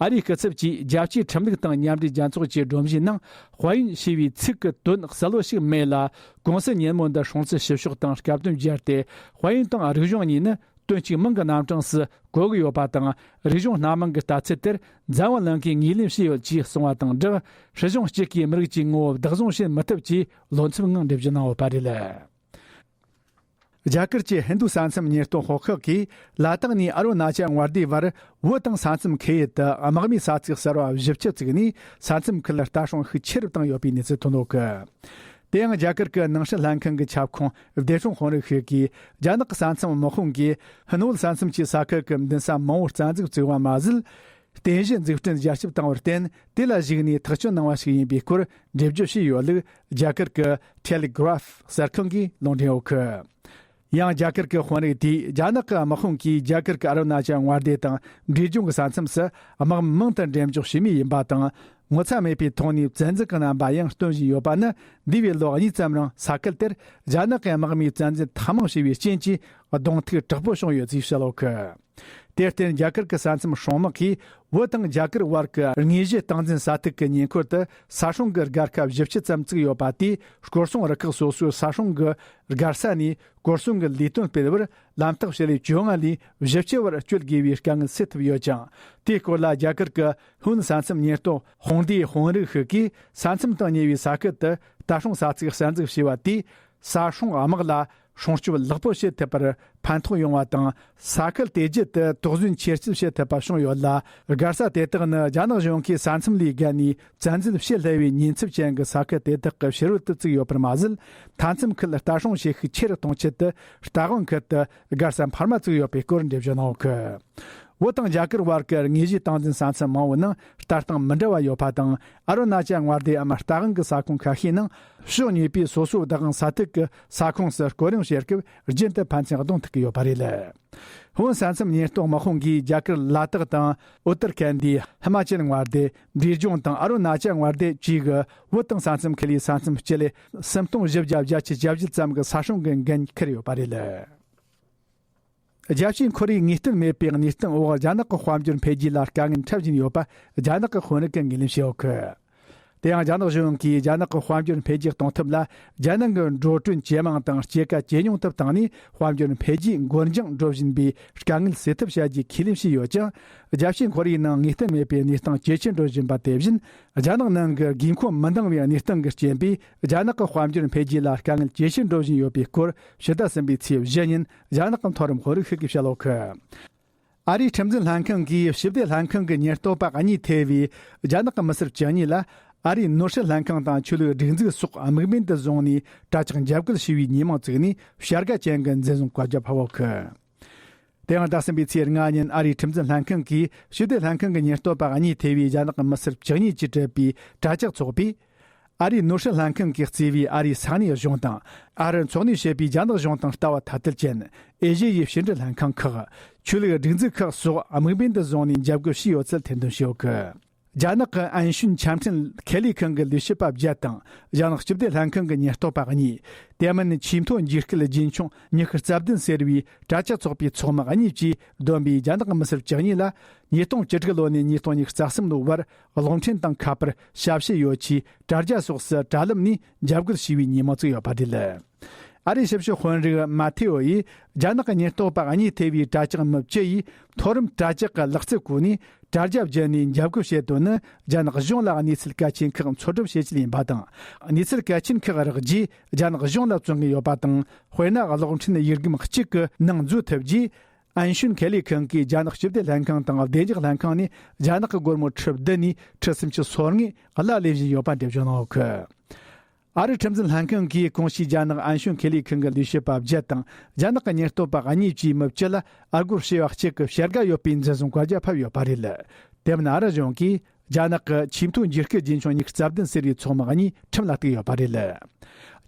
ཨ་རིའི་སྐུ་ཚབ་ཀྱིས་རྒྱལ་སྤྱིའི་ཁྲིམས་ལུགས་དང་མཉམ་འབྲེལ་རྒྱལ་ཚོགས་ཀྱི་སྒྲོམ་གཞིའི་ནང་དཔལ་ཡོན་ཞེས་པའི་ཚིག་གི་དོན་གསལ་བོ་ཞིག་མེད་ལ། གུང་སེང་ཉིན་མོ་འདི་སྲུང་བརྩི་ཞུ་ཕྱོགས་དང་སྐྱབས་དོན་སྦྱར་ཏེ། དཔལ་ཡོན་དང་རིག་གཞུང་གཉིས་ནི་དོན་གཅིག་མིང་གི་རྣམ་གྲངས་སུ་གོ་གི་ཡོད་པ་དང་། རིག་གཞུང་སྣ་མང་གི་ལྟ་ཚུལ་དེར་འཛམ་བུ་གླིང་གིས་ངོས་ལེན་བྱས་ཡོད་ཅེས་གསུངས་པ་དང་སྦྲགས། སྲིད་གཞུང་གཅིག་གིས་མི་རིགས་ཀྱི་ངོ་བོ་བདག་བཟུང་བྱེད་མི་ཐུབ་ཅེས་བློ་འཚབ་ངང་འགྲེལ་བརྗོད་གནང་ཡོད་པ་རེད། རྒྱ་གར་གྱི་ཧིན་རྡུ་ས་མཚམས་ཉེན་རྟོག་ཤོག་ཁག་གིས་ལ་དྭགས་ནས་ཨ་རུ་ན་ཅལ་མངའ་སྡེའི་བར་བོད་དང་ས་མཚམས་ཁེལ་ཡུལ་དུ་དམག་མིའི་ས་ཚིགས་གསར་བ་བཞི་བཅུ་བཙུགས་ནས། ས་མཚམས་ཁུལ་ལྟ་སྲུང་ཤུགས་ཆེ་རུ་བཏང་ཡོད་པའི་གནས་ཚུལ་ཐོན་ཡོད་གི། དེ་ཡང་རྒྱ་གར་གྱི་ནང་སྲིད་ལྷན་ཁང་གི་ཁྱབ་ཁོངས་བདེ་སྲུང་དཔོན་རིགས་ཤིག་གིས། རྒྱ་ནག་གི་ས་མཚམས་དམག་དཔུང་གིས་ཧིན་བོད་ས་མཚམས་ཀྱི་ས་ཁུལ་གྱི་མདུན་ས་མང་བོར་རྩ་འཛུགས་བཙུགས་པ་མ་ཟད། རྟེན་གཞི་འཛུགས་སྐྲུན་ཞལ་ཞུ་བཏང་བར་བརྟེན། དེ་ལ་གཞིགས་ནས་ཐག་གཅོད་གནང་བ་ཞིག་ཡིན་པའི་སྐོར་འགྲེལ་བརྗོད་བྱས་ཡོད་ལུགས། རྒྱ་གར་གྱི་Telegraph གསར་ཁང་གིས་ལུང་འདྲེན་ཡོད་གི། ཡང་རྒྱ་གར་གྱི་དཔོན་རིགས་དེས། རྒྱ་ནག་གི་དམག་དཔུང་གིས་རྒྱ་གར་གྱི་ཨ་རུ་ན་ཅལ་མངའ་སྡེ་དང་འབྲས་ལྗོངས་ཀྱི་ས་མཚམས་སུ་དམག་མི་མང་དུ་འགྲེམས་འཇོག་བྱས་མུས་ཡིན་པ་དང་། ངོ་ཚ་མེད་པའི་ཐོག་ནས་བཙན་འཛུལ་གྱི་རྣམ་པ་ཡང་སྟོན་བཞིན་ཡོད་པ་ནི། འདས་པའི་ལོ་གཉིས་ཙམ་རིང་ས་ཁུལ་དེར་རྒྱ་ནག་གི་དམག་མིའི་བཙན་འཛུལ་ཐེངས་མང་བྱས་པའི་རྐྱེན་གྱིས། གདོང་ཐུག་དྲག་པོ་བྱུང་ཡོད་ཅེས་བཤད་ཡོད་གི། དེར་བརྟེན། རྒྱ་གར་གྱི་ས་མཚམས་སྲུང་དམག་གིས་བོད་དང་རྒྱ་གར་བར་གྱི་དངོས་གཞི་སྟངས་འཛིན་ས་ཐིག་གི་ཉེ་འཁོར་དུ་ས་སྲུང་གི་སྒར་ཁ་བཞི་བཅུ་ཙམ་བཙུགས་ཡོད་པ་དེས། སྐོར་སྲུང་རུ་ཁག་སོ་སོའི་ས་སྲུང་གི་སྒར་ས་ནས་སྐོར་སྲུང་གི་ལས་དོན་སྤེལ་བར་ལམ་ཐག་བྱེ་ལེ་བཅོ་ལྔ་ལས་བཞི་བཅུ་བར་བསྐྱོད་དགོས་པའི་དཀའ་ངལ་སེལ་ཐུབ་ཡོད་ཅིང་། དེའི་སྐོར་ལ་རྒྱ་གར་གྱི་ཧུན་ས་མཚམས་ཉེན་རྟོག་དཔུང་སྡེའི་དཔོན་རིགས་ཤིག་གིས། ས་མཚམས་དང་ཉེ་བའི་ས་ཁུལ་དུ་ལྟ་སྲུང་ས་ཚིགས་གསར་འཛུགས་བྱས་པ་དེས། ས་སྲུང་དམག་ལ་སྲུང་སྐྱོབ་ལེགས་པོ་བྱེད་ཐུབ་པར་ཕན་ཐོགས་ཡོང་བ་དང་། ས་ཁུལ་དེ་རྒྱུད་དུ་དོགས་ཟོན་ཆེར་སྐྱེད་བྱེད་ཐུབ་པ་བྱུང་ཡོད་ལ། སྒར་ས་དེ་དག་ནི་རྒྱ་ནག་གཞུང་གིས་ས་མཚམས་ལས་བརྒལ་ནས་བཙན་འཛུལ་བྱེད་སླ་བའི་ཉེན་ཚབས་ཅན་གྱི་ས་ཁུལ་དེ་དག་གི་ཕྱི་རོལ་དུ་བཙུགས་ཡོད་པར་མ་ཟད། མཐའ་མཚམས་ཁུལ་ལྟ་སྲུང་བྱེད་ཤུགས་ཆེ་རུ་གཏོང་ཆེད་དུ། རྟ་དབང་ཁུལ་དུ་སྒར་ས་འཕར་མ་བཙུགས་ཡོད་པའི་སྐོར་འགྲེལ་བརྗོད་གནང་ཡོད་གི། བོད་དང་རྒྱ་གར་བར་གྱི་དངོས་གཞིའི་སྟངས་འཛིན་ས་མཚམས་མང་བོའི་ནང་ལྟ་སྟངས་མི་འདྲ་བ་ཡོད་པ་དང་། ཨ་རུ་ན་ཅལ་མངའ་སྡེའམ་རྟ་དབང་གི་ས་ཁོངས་ཁ་ཤས་ནང་ཕྱོགས་གཉིས་པོས་སོ་སོའི་བདག་དབང་ས་ཐིག་གི་ས་ཁོངས་སུ་སྐོར་རིང་བྱེད་སྐབས་རྒྱུན་དུ་ཕན་ཚུན་གདོང་ཐུག་གི་ཡོད་པ་རེད། ཧུན་ས་མཚམས་ཉེན་རྟོག་དམག་དཔུང་གིས་རྒྱ་གར་ལ་དྭགས་དང་ཨུ་ཏར་ཁན་དི། ཧི་མ་ཅལ་མངའ་སྡེ། འབྲས་ལྗོངས་དང་ཨ་རུ་ན་ཅལ་མངའ་སྡེ་བཅས་ཀྱི་བོད་དང་ས་མཚམས་ཁུལ་ལས་ས་མཚམས་སྤྱི་ལེ་སུམ་སྟོང་བཞི་བརྒྱ་བརྒྱད་ཅུ་གྱ་བཞི་ཙམ་གྱི་ས་སྲུང་གི་འགན་འཁུར་ཡོད་པ་རེད། རྒྱལ་སྤྱིའི་ཁོར་ཡུག་ངེས་གཏན་མེད་པའི་གནས་སྟངས་འོག་རྒྱ་ནག་གི་དཔལ་འབྱོར་འཕེལ་རྒྱས་ལ་དཀའ་ངལ་འཕྲད་བཞིན་ཡོད་པ་རྒྱ་ནག་གི་དཔོན་རིགས་ཀྱིས་ངོས་ལེན་བྱས་ཡོད་གི། དེ་ཡང་རྒྱ་ནག་གཞུང་གིས་རྒྱ་ནག་གི་དཔལ་འབྱོར་འཕེལ་རྒྱས་གཏོང་ཐབས་ལ་རྒྱལ་ནང་གི་འགྲོ་གྲོན་ཇེ་མང་དང་སྐྱེད་ཀ་ཇེ་ཉུང་དུ་བཏང་ནས། དཔལ་འབྱོར་འཕེལ་རྒྱས་འགོར་འགྱངས་འགྲོ་བཞིན་པའི་དཀའ་ངལ་སེལ་ཐབས་བྱ་རྒྱུའི་ཁས་ལེན་བྱས་ཡོད་ཀྱང་། རྒྱལ་སྤྱིའི་ཁོར་ཡུག་ནང་ངེས་གཏན་མེད་པའི་གནས་སྟངས་ཇེ་ཆེར་འགྲོ་བཞིན་པ་དེ་བཞིན། རྒྱ་ནག་ནང་གི་དགོས་མཁོ་མི་འདང་བའི་གནས་སྟངས་ཀྱི་རྐྱེན་པས། རྒྱ་ནག་གི་དཔལ་འབྱོར་འཕེལ་རྒྱས་ལ་དཀའ་ངལ་ཇེ་ཆེར་འགྲོ་བཞིན་ཡོད་པའི་སྐོར། ཕྱི་ཟླ་གསུམ་པའི་ཚེས་བཞི་ཉིན་རྒྱ་ནག་གི་མཐོ་རིམ་དཔོན་རིགས་ཤིག་གིས་བཤད་ཡོད་གི། ཨ་རིའི་ཁྲིམས་འཛིན་ལྷན་ཁང་གིས་ཞི་བདེ་ལྷན་ཁང་གི་ཉེན་རྟོག་པ་གཉིས་ཐེ་བའི་རྒྱ་ནག་གི་མི་སེར་བཅུ་གཉིས་ལ། ཨ་རིའི་ནོར་སྲིད་ལྷན་ཁང་དང་ཆོས་ལུགས་སྒྲིག་འཛུགས་སོགས་དམིགས་འབེན་དུ་བཟུང་ནས་དྲ་ཇག་འཇབ་རྒོལ་བྱས་པའི་ཉེས་མིང་བཙུགས་ནས་བྱ་དགའ་ཅན་གྱི་འཛིན་བཟུང་བཀའ་རྒྱ་ཕབ་ཡོད་གི། དེ་ཡང་ཟླ་གསུམ་པའི་ཚེས་ལྔ་ཉིན་ཨ་རིའི་ཁྲིམས་འཛིན་ལྷན་ཁང་གིས་ཞི་བདེ་ལྷན་ཁང་གི་ཉེན་རྟོག་པ་གཉིས་ཐེ་བའི་རྒྱ་ནག་གི་མི་སེར་བཅུ་གཉིས་ཀྱིས་སྤྲད་པའི་དྲ་ཇག་ཚོགས་པས། ཨ་རིའི་ནོར་སྲིད་ལྷན་ཁང་གིས་གཙོས་པའི་ཨ་རིའི་ས་གནས་གཞུང་དང་། ཨ་རི་འཚོ་གནས་བྱེད་པའི་རྒྱ་ནག་གཞུང་དང་ལྟ་བ་ཐ་དད་ཅན། ཨེ་ཤེ་ཡའི་ཕྱི་འབྲེལ་ལྷན་ཁང་ཁག་ཆོས་ལུགས་སྒྲིག་འཛུགས་ཁག་སོགས་དམིགས་འབེན་དུ་བཟུང་ནས་འཇབ་རྒོལ་བྱས་ཡོད་ཚུལ་ཐེར་འདོན་བྱས་ཡོད་གི། རྒྱ་ནག་གི་ཨན་ཤུན་ཆ་འཕྲིན་ཁེ་ལས་ཁང་གི་ལས་བྱེད་པ་བརྒྱད་དང་། རྒྱ་ནག་སྤྱི་བདེ་ལྷན་ཁང་གི་ཉེན་རྟོག་པ་གཉིས། དེ་མིན་ཆེས་མཐོའི་འཇིགས་སྐུལ་རྒྱུན་འཁྱོངས་ཉི་ཤུ་རྩ་བདུན་ཟེར་བའི་དྲ་ཇག་ཚོགས་པའི་ཚོགས་མི་གཉིས་ཀྱིས་བསྡོམས་པའི་རྒྱ་ནག་གི་མི་སེར་བཅུ་གཉིས་ལ། ཉིས་སྟོང་བཅུ་དྲུག་ལོ་ནས་ཉིས་སྟོང་ཉི་ཤུ་རྩ་གསུམ་ལོའི་བར་གློག་འཕྲིན་དང་ཁ་པར་ཞབས་ཕྱི་ཡོ་ཆས་དྲ་རྒྱ་སོགས་སུ་དྲ་ལམ་ནས་འཇབ་རྒོལ་བྱས་པའི་ཉེས་མིང་བཙུགས་ཡོད་པ་རེད། ཨ་རིའི་ཞིབ་དཔྱོད་དཔོན་རིགས་མ་ཐེ་ཨོ་ཡིས། རྒྱ་ནག་གི་ཉེན་རྟོག་པ་གཉིས་ཐེ་བའི་དྲ་ཇག་མི་བཅུ་ཡིས་མཐོ་རིམ་དྲ་ཇག་གི་ལག་རྩལ་བཀོལ་ནས་དྲ་རྒྱ་བརྒྱུད་ནས་འཇབ་རྒོལ་བྱེད་དོན་ནི། རྒྱ་ནག་གཞུང་ལ་གནས་ཚུལ་གལ་ཆེན་ཁག་འཚོལ་སྒྲུབ་བྱེད་ཆེད་ཡིན་པ་དང་། གནས་ཚུལ་གལ་ཆེན་ཁག་རག་རྗེས་རྒྱ་ནག་གཞུང་ལ་བཙོང་གི་ཡོད་པ་དང་། དཔེར་ན། གློག་འཕྲིན་ཡིག་སྒམ་གཅིག་གི་ནང་འཛུལ་ཐུབ་རྗེས། ཨན་ཤུན་ཁེ་ལས་ཁང་གིས་རྒྱ་ནག་སྤྱི་བདེ་ལྷན་ཁང་དང་བདེ་འཇགས་ལྷན་ཁང་ནས་རྒྱ་ནག་གི་སྒོར་མོ་ཁྲི་བདུན་ནས་ཁྲི་སུམ་ཅུ་སོ་ལྔའི་གླ་ལེན་བཞིན་ཡོད་པ་འགྲེལ་བརྗོད་གནང་ཡོད་གི། ཨ་རིའི་ཁྲིམས་འཛིན་ལྷན་ཁང་གིས་གོང་ཞུས་རྒྱ་ནག་ཨན་ཤུན་ཁེ་ལས་ཁང་གི་ལས་བྱེད་པ་བརྒྱད་དང་རྒྱ་ནག་གི་ཉེན་རྟོག་པ་གཉིས་བཅས་མི་བཅུ་ལ་ཨ་སྒོར་བྱེ་བ་གཅིག་གི་བྱ་དགའ་ཡོད་པའི་འཛིན་བཟུང་བཀའ་རྒྱ་ཕབ་ཡོད་པ་རེད། དེ་མིན་ཨ་རི་གཞུང་གིས། རྒྱ་ནག་གི་ཆེས་མཐོའི་འཇིགས་སྐུལ་རྒྱུན་འཁྱོངས་ཉི་ཤུ་རྩ་བདུན་ཟེར་བའི་ཚོགས་མི་གཉིས་ཁྲིམས་ལ་གཏུགས་ཡོད་པ་རེད།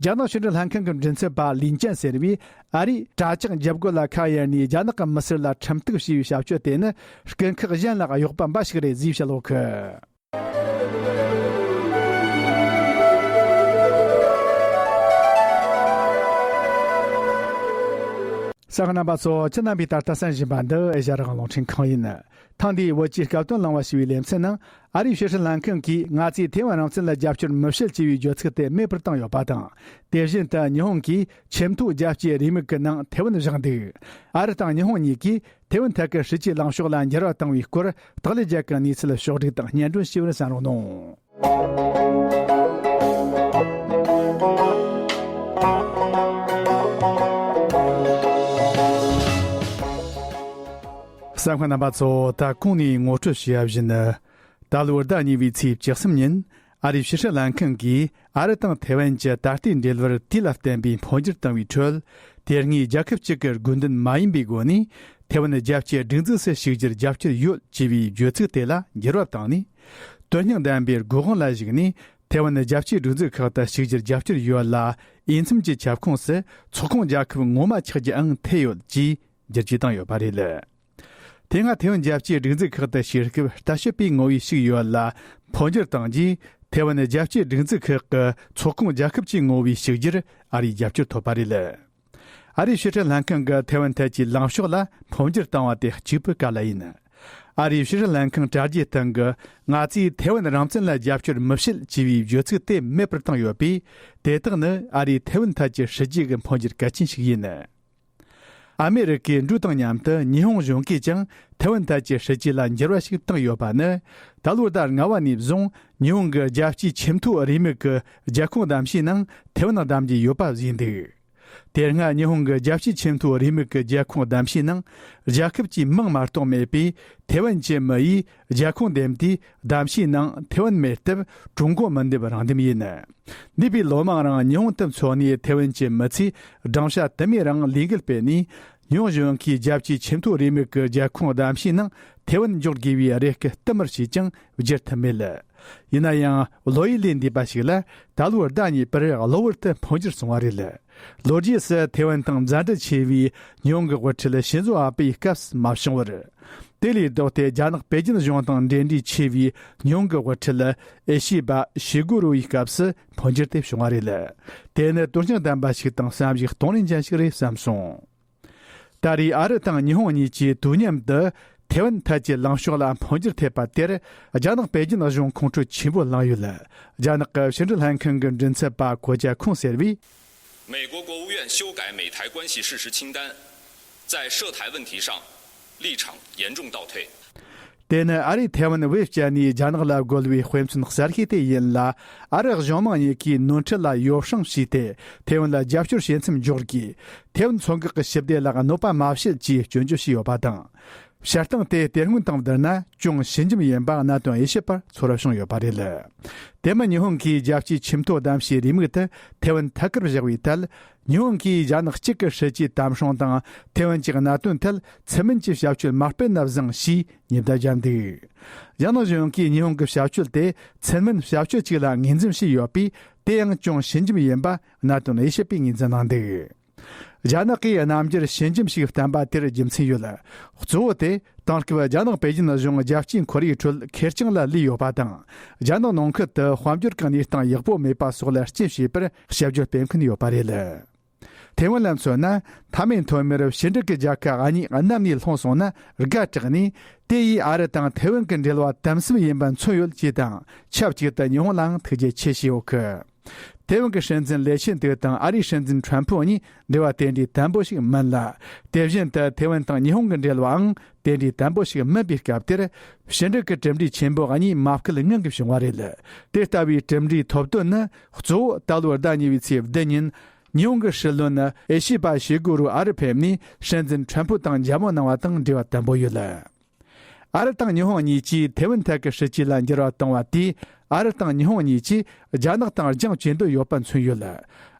རྒྱ་ནག་ཕྱི་འབྲེལ་ལྷན་ཁང་གི་མགྲིན་ཚབ་པ་ལིན་ཅན་ཟེར་བས། ཨ་རིས་དྲ་ཇག་འཇབ་རྒོལ་ལ་ཁ་གཡར་ནས་རྒྱ་ནག་གི་མི་སེར་ལ་ཁྲིམས་གཏུག་བྱས་པའི་བྱ་སྤྱོད་དེ་ནི་རྐུ་འཁོགས་གཞན་ལ་གཡོག་པ་འབའ་ཞིག་རེད་ཅེས་བཤད་ཡོད་གི། གསན་མཁན་རྣམ་པ་ཚོ། ཁྱེད་རྣམ་པས་ད་ལྟ་གསན་བཞིན་པ་འདི་ཨེ་ཤ་ཡ་རང་དབང་རླུང་འཕྲིན་ཁང་ཡིན། ཐེངས་འདིའི་བོད་ཀྱི་སྐབས་དོན་གླེང་བ་ཞེས་པའི་ལེ་ཚན་ནང་། ཨ་རིའི་ཕྱི་སྲིད་ལྷན་ཁང་གིས་ང་ཚོས་ཐེ་ཝན་རང་བཙན་ལ་རྒྱབ་སྐྱོར་མི་བྱེད་ཅེས་པའི་བརྗོད་ཚིག་དེ་མེད་པར་བཏང་ཡོད་པ་དང་། དེ་བཞིན་དུ་ཉི་ཧོང་གིས་ཆེས་མཐོའི་རྒྱལ་སྤྱིའི་རེའུ་མིག་གི་ནང་ཐེ་ཝན་བཞག་འདུག་ཨ་རི་དང་ཉི་ཧོང་གཉིས་ཀྱིས་ཐེ་ཝན་ཐད་ཀྱི་སྲིད་ཇུས་ལངས་ཕྱོགས་ལ་འགྱུར་བ་བཏང་བའི་སྐོར། ལྡོག་ལས་རྒྱལ་གྱི་གནས་ཚུལ་ཕྱོགས་བསྒྲིགས་དང་སྙན་སྒྲོན་ཞུ་བར་གསན་རོགས་གནང་། གསན་མཁན་རྣམ་པ་ཚོ། ད་གོང་ནས་ངོ་སྤྲོད་བྱས་པ་བཞིན། ད་ལོའི་ཟླ་གཉིས་པའི་ཚེས་བཅུ་གསུམ་ཉིན། ཨ་རིའི་ཕྱི་སྲིད་ལྷན་ཁང་གིས་ཨ་རི་དང་ཐེ་ཝན་གྱི་ད་ལྟའི་འབྲེལ་བར་དུས་ལ་བརྟེན་པའི་འཕོ་འགྱུར་བཏང་བའི་ཁྲོད། དེ་སྔའི་རྒྱལ་ཁབ་གཅིག་གི་དགོས་འདུན་མ་ཡིན་པའི་སྒོ་ནས་ཐེ་ཝན་རྒྱལ་སྤྱིའི་སྒྲིག་འཛུགས་སུ་ཞུགས་རྒྱུར་རྒྱབ་སྐྱོར་ཡོད་ཅེས་པའི་བརྗོད་ཚིག་དེ་ལ་འགྱུར་བ་བཏང་ནས། དོན་སྙིང་ལྡན་པའི་སྒོ་དབང་ལ་གཞིགས་ནས། ཐེ་ཝན་རྒྱལ་སྤྱིའི་སྒྲིག་འཛུགས་ཁག་ཏུ་ཞུགས་རྒྱུར་རྒྱབ་སྐྱོར་ཡོད་ལ། འོས་འཚམ་གྱི་ཁྱབ་ཁོངས་སུ་ཚོགས་ཁོངས་རྒྱལ་ཁབ་ངོ་མ་ཆགས་རྒྱུ་ཨང་ཐེ་ཡོད་ཅེས་བསྒྱུར་བཅོས་བཏང་ཡོད་པ་རེད། དེ་སྔ་ཐེ་ཝན་རྒྱལ་སྤྱིའི་སྒྲིག་འཛུགས་ཁག་ཏུ་ཞུགས་སྐབས་ལྟ་ཞིབ་པའི་ངོ་བོའི་ཞུགས་ཡོད་ལ། འཕོ་འགྱུར་བཏང་རྗེས། ཐེ་ཝན་རྒྱལ་སྤྱིའི་སྒྲིག་འཛུགས་ཁག་གི་ཚོགས་ཁོངས་རྒྱལ་ཁབ་ཀྱི་ངོ་བོའི་ཞུགས་རྒྱུར་ཨ་རིའི་རྒྱབ་སྐྱོར་ཐོབ་པ་རེད། ཨ་རིའི་ཕྱི་སྲིད་ལྷན་ཁང་གི་ཐེ་ཝན་ཐད་ཀྱི་ལངས་ཕྱོགས་ལ་འཕོ་འགྱུར་བཏང་བ་དེ་གཅིག་པུའི་སྐབས་ལ་ཡིན། ཨ་རིའི་ཕྱི་སྲིད་ལྷན་ཁང་དྲ་རྒྱའི་སྟེང་གི། ང་ཚོས་ཐེ་ཝན་རང་བཙན་ལ་རྒྱབ་སྐྱོར་མི་བྱེད་ཅེས་པའི་བརྗོད་ཚིག་དེ་མེད་པར་བཏང་ཡོད་པས། དེ་དག་ནི་ཨ་རིའི་ཐེ་ཝན་ཐད་ཀྱི་སྲིད་ཇུས་ཀྱི་འཕོ་འགྱུར་གལ་ཆེན་ཞིག་ཡིན། ཨ་མེ་རི་ཀའི་འགྲོས་དང་མཉམ་དུ་ཉི་ཧོང་གཞུང་གིས་ཀྱང་ཐེ་ཝན་ཐད་ཀྱི་སྲིད་ཇུས་ལ་འགྱུར་བ་ཞིག་བཏང་ཡོད་པ་ནི། ད་ལོའི་ཟླ་ལྔ་བ་ནས་བཟུང་ཉི་ཧོང་གི་རྒྱལ་སྤྱིའི་ཆེས་མཐོའི་རེའུ་མིག་གི་རྒྱལ་ཁོངས་གདམ་གཤིས་ནང་ཐེ་ཝན་གདམ་རྒྱུ་ཡོད་པ་བཟོས་འདུག་དེ་སྔ་ཉི་ཧོང་གི་རྒྱལ་སྤྱིའི་ཆེས་མཐོའི་རེའུ་མིག་གི་རྒྱལ་ཁོངས་གདམ་གཤིས་ནང་། རྒྱལ་ཁབ་ཀྱི་མིང་མ་གཏོགས་མེད་པས། ཐེ་ཝན་གྱི་མི་ཡིས་རྒྱལ་ཁོངས་འདེམས་དུས། གདམ་གཤིས་ནང་ཐེ་ཝན་མེད་སྟབས། ཀྲུང་གོ་མི་འདེམས་རང་འདེམས་ཡིན། འདས་པའི་ལོ་མང་རིང་ཉི་ཧོང་དུ་འཚོ་གནས་ཐེ་ཝན་གྱི་མི་ཚོས་སྦྲང་ཤ་དུ་མའི་རིང་ལས་འགུལ་སྤེལ་ནས། ཉི་ཧོང་གཞུང་གིས་རྒྱལ་སྤྱིའི་ཆེས་མཐོའི་རེའུ་མིག་གི་རྒྱལ་ཁོངས་གདམ་གཤིས་ནང་ཐེ་ཝན་འཇོག་དགོས་པའི་རེ་སྐུལ་བསྟུད་མར་བྱས་ཀྱང་བསྒྱུར་ཐུབ་མེད། ཡིན་ན་ཡང་། བློ་ཡུལ་ལས་འདས་པ་ཞིག་ལ། ད་ལོའི་ཟླ་གཉིས་པར་གློ་བུར་དུ་འཕོ་འགྱུར་སོང་བ་རེད། ལོ་རྒྱུས་སུ་ཐེ་ཝན་དང་མཛའ་འབྲེལ་ཆེ་བའི་ཉི་ཧོང་གི་དབུ་ཁྲིད་ཤིན་ཛོ་ཨ་པེའི་སྐབས་སུ་མ་བྱུང་བར། དེ་ལས་ལྡོག་སྟེ། རྒྱ་ནག་པེ་ཅིན་གཞུང་དང་འབྲེལ་འདྲིས་ཆེ་བའི་ཉི་ཧོང་གི་དབུ་ཁྲིད་ཨེ་ཤི་བ་ཤི་གུ་རུའི་སྐབས་སུ་འཕོ་འགྱུར་དེ་བྱུང་བ་རེད། དེ་ནི་དོན་སྙིང་ལྡན་པ་ཞིག་དང་བསམ་གཞིག་གཏོང་ལེན་ཅན་ཞིག་རེད་བསམ་སོང་། ད་རེས་ཨ་རི་དང་ཉི་ཧོང་གཉིས་ཀྱིས་དུས་མཉམ་དུ་ཐེ་ཝན་ཐད་ཀྱི་ལངས་ཕྱོགས་ལ་འཕོ་འགྱུར་ཐེབས་པ་དེར། རྒྱ་ནག་པེ་ཅིན་གཞུང་ཁོང་ཁྲོ་ཆེན་པོ་ལངས་ཡོད། རྒྱ་ནག་གི་ཕྱི་འབྲེལ་ལྷན་ཁང་གི་མགྲིན་ཚབ་པ་གོ་ཅ་ཁུང་ཟེར་བས། 美国国务院修改美台关系事实清单，在涉台问题上立场严重倒退。 དེ་ནི་ཨ་རིས་ཐེ་ཝན་བེད་སྤྱད་ནས་རྒྱ་ནག་ལ་རྒོལ་བའི་དཔེ་མཚོན་གསར་ཤོས་དེ་ཡིན་ལ། ཨ་རི་གཞུང་མང་གཉིས་ཀས་ནོར་འཁྲུལ་ལ་ཡོ་བསྲང་བྱས་ཏེ། ཐེ་ཝན་ལ་རྒྱབ་སྐྱོར་བྱེད་མཚམས་འཇོག་དགོས། ཐེ་ཝན་མཚོ་འགག་གི་ཞི་བདེ་ལ་གནོད་པ་མ་བྱེད་ཅེས་སྐྱོན་བརྗོད་བྱས་ཡོད་པ་དང་། བྱེད་སྟངས་དེ་དེ་སྔོན་དང་བསྡུར་ན་ཅུང་ཞི་འཇམ་ཡིན་པ་གནད་དོན་དབྱེ་ཞིབ་པར་ཚོར་བ་བྱུང་ཡོད་པ་རེད། དེ་མིན་ཉི་ཧོང་གིས་རྒྱལ་སྤྱིའི་ཆེས་མཐོའི་གདམ་གཤིས་རེའུ་མིག་ཏུ་ཐེ་ཝན་ཐད་ཀར་བཞག་པའི་ཐད། ཉི་ཧོང་གིས་རྒྱ་ནག་གཅིག་གི་སྲིད་ཇུས་དམ་སྲུང་དང་ཐེ་ཝན་གྱི་གནད་དོན་ཐད་ཚུལ་མིན་གྱི་བྱ་སྤྱོད་མ་སྤེལ་ན་བཟང་ཞེས་ཉེས་བརྡ་བརྒྱབ་འདུག་རྒྱ་ནག་གཞུང་གིས་ཉི་ཧོང་གི་བྱ་སྤྱོད་དེ་ཚུལ་མིན་བྱ་སྤྱོད་ཅིག་ལ་ངོས་འཛིན་བྱས་ཡོད་པས། དེ་ཡང་ཅུང་ཞི་འཇམ་ཡིན་པ་གནད་དོན་དབྱེ་ཞིབ་པས་ངོས་འཛིན་གནང་འདུག་རྒྱ་ནག་གིས་རྣམ་འགྱུར་ཞི་འཇམ་ཞིག་བསྟན་པ་དེར་རྒྱུ་མཚན་ཡོད། གཙོ་བོ་དེ། དེང་སྐབས་རྒྱ་ནག་པེ་ཅིན་གཞུང་རྒྱལ་སྤྱིའི་ཁོར་ཡུག་ཁྲོད་ཁེར་རྐྱང་ལ་ལུས་ཡོད་པ་དང་། རྒྱ་ནག་ནང་ཁུལ་དུ་དཔལ་འབྱོར་གྱི་གནས་སྟངས་ཡག་པོ་མེད་པ་སོགས་ལ་རྐྱེན་བྱས་པར་དཔྱད་བརྗོད་སྤེལ་མཁན་ཡོད་པ་རེད། ཐེ་ཝན་ལ་མཚོན་ན། མཐའ་མའི་མཐོ་དམན་ཕྱི་འབྲེལ་གྱི་རྒྱལ་ཁབ་གཉིས་གནམ་ནས་ལྷུང་སོང་ན་དགའ་དྲགས་ནས། དེ་ཡིས་ཨ་རི་དང་ཐེ་ཝན་གྱི་འབྲེལ་བ་དམ་ཟབ་ཡིན་པ་མཚོན་ཡོད་ཅེས་དང་། ཆབས་ཅིག་ཏུ་ཉི་ཧོང་ལའང་ཐུགས་རྗེ་ཆེ་ཞུས་ཡོད་གི། ཐེ་ཝན་གྱི་སྲིད་འཛིན་ལེ་ཆེ་ཏུའུ་དང་ཨ་རིའི་སྲིད་འཛིན་ཁྲོན་ཕུའུ་གཉིས་འབྲེལ་བ་དེ་འདྲའི་དམ་པོ་ཞིག་མིན་ལ། དེ་བཞིན་དུ་ཐེ་ཝན་དང་ཉི་ཧོང་གི་འབྲེལ་བའང་དེ་འདྲའི་དམ་པོ་ཞིག་མིན་པའི་སྐབས་དེར། ཕྱི་འབྲེལ་གྱི་གྲུབ་འབྲས་ཆེན་པོ་གཉིས་མ་བསྐུལ་ངང་གིས་བྱུང་བ་རེད། དེ་ལྟ་བུའི་གྲུབ་འབྲས་ཐོབ་དོན་ནི། གཙོ་བོ་ད་ལོའི་ཟླ་གཉིས་པའི་ཚེས་བདུན་ཉིན། ཉི་ཧོང་གི་སྲིད་བློན་ཨེ་ཤི་བ་ཤི་གུ་རུ་ཨ་རི་ཕེབས་ནས། སྲིད་འཛིན་ཁྲོན་ཕུའུ་དང་མཇལ་མོལ་གནང་བ་དང་འབྲེལ་བ་དམ་པོ་ཡོད། ཨ་རི་དང་ཉི་ཧོང་གཉིས་ཀྱིས་ཐེ་ཝན་ཐད་ཀྱི་སྲིད་ཇུས་ལ་འགྱུར་བ་བཏང་བ་དེས། ཨ་རི་དང་ཉི་ཧོང་གཉིས་ཀྱིས་རྒྱ་ནག་དང་རྒྱང་བཀྱེད་འདོད་ཡོད་པ་མཚོན་ཡོད།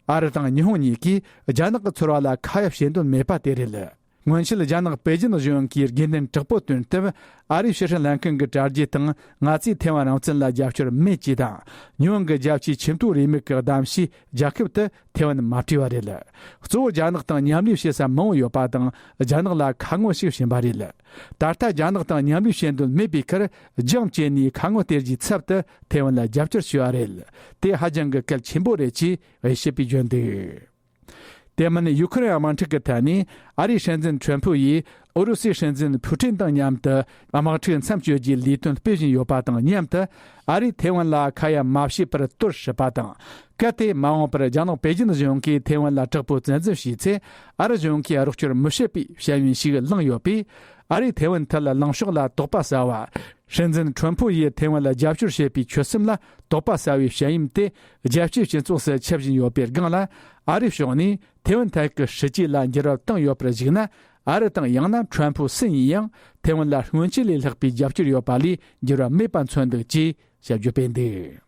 ཨ་རི་དང་ཉི་ཧོང་གཉིས་ཀྱིས་རྒྱ་ནག་གི་ཚོར་བ་ལ་ཁ་གཡར་བྱེད་འདོད་མེད་པ་དེ་རེད། སྔོན་ཆད་རྒྱ་ནག་པེ་ཅིན་གཞུང་གིས་དགོས་འདུན་དྲག་པོ་བཏོན་སྟབས། ཨ་རིའི་ཕྱི་སྲིད་ལྷན་ཁང་གི་དྲ་རྒྱའི་སྟེང་། ང་ཚོས་ཐེ་ཝན་རང་བཙན་ལ་རྒྱབ་སྐྱོར་མེད་ཅེས་དང་། ཉི་ཧོང་གི་རྒྱལ་སྤྱིའི་ཆེས་མཐོའི་རེའུ་མིག་གི་གདམ་གཤིས་རྒྱལ་ཁབ་ཏུ་ཐེ་ཝན་མ་སྤྲད་པ་རེད། གཙོ་བོ་རྒྱ་ནག་དང་མཉམ་ལས་བྱེད་ས་མང་བོ་ཡོད་པ་དང་། རྒྱ་ནག་ལ་ཁ་ངོ་ཞིག་བྱིན་པ་རེད། ད་ལྟ་རྒྱ་ནག་དང་མཉམ་ལས་བྱེད་འདོད་མེད་པའི་ཁར། རྒྱང་བཀྱེད་ནས་ཁ་ངོ་སྟེར་རྒྱུའི་ཚབ་ཏུ་ཐེ་ཝན་ལ་རྒྱབ་སྐྱོར་ཞུ་བ་རེད། དེ་ཧ་ཅང་གི་གལ་ཆེན་པོ་རེད་ཅེས་དབྱེ་ཞིབ་པས་བརྗོད་འདུག་དེ་མིན་ཡུ་ཁུ་རེན་དམག་འཁྲུག་གི་ཐད་ནས་ཨ་རིའི་སྲིད་འཛིན་ཁྲོན་ཕུའུ་ཡིས་ཨུ་རུ་སུའི་སྲིད་འཛིན་ཕུ་ཀྲིན་དང་མཉམ་དུ་དམག་འཁྲུག་མཚམས་གཅོད་རྒྱུའི་ལས་དོན་སྤེལ་བཞིན་ཡོད་པ་དང་མཉམ་དུ། ཨ་རིས་ཐེ་ཝན་ལ་ཁ་ཡ་མ་བྱས་པར་གཏོར་སྲིད་པ་དང་། གལ་ཏེ་མ་འོངས་པར་རྒྱ་ནག་པེ་ཅིན་གཞུང་གིས་ཐེ་ཝན་ལ་དྲག་པོའི་བཙན་འཛུལ་བྱས་ཚེ། ཨ་རི་གཞུང་གིས་རོགས་སྐྱོར་མི་བྱེད་པའི་བྱ་ཡུལ་ཞིག་བླངས་ཡོད་པས། ཨ་རིས་ཐེ་ཝན་ཐད་ལངས་ཕྱོགས་ལ་དོགས་པ་ཟ་བ། སྲིད་འཛིན་ཁྲོན་ཕུའུ་ཡིས་ཐེ་ཝན་ལ་རྒྱབ་སྐྱོར་བྱེད་པའི་ཆོད་སེམས་ལ་དོགས་པ་ཟ་བའི་བྱ་ཡུལ་དེ། རྒྱལ་སྤྱིའི་སྤྱི་ཚོགས་སུ་ཁྱབ་བཞིན་ཡོད་པའི་སྒང་ལ། ཨ་རིའི་ཕྱོགས་ནས་ཐེ་ཝན་ཐད་ཀྱི་སྲིད་ཇུས་ལ་འགྱུར་བ་བཏང་ཡོད་པར་གཞིགས་ན། ཨ་རི་དང་ཡང་ན་ཁྲོན་ཕུའུ་སུ་ཡིན་ཡང་། ཐེ་ཝན་ལ་སྔོན་ཆད་ལས་ལྷག་པའི་རྒྱབ་སྐྱོར་ཡོད་པ་ལས་འགྱུར་བ་མེད་པ་མཚོན་འདུག་ཅེས་བཤད་རྒྱུ་སྤེལ་འདུག་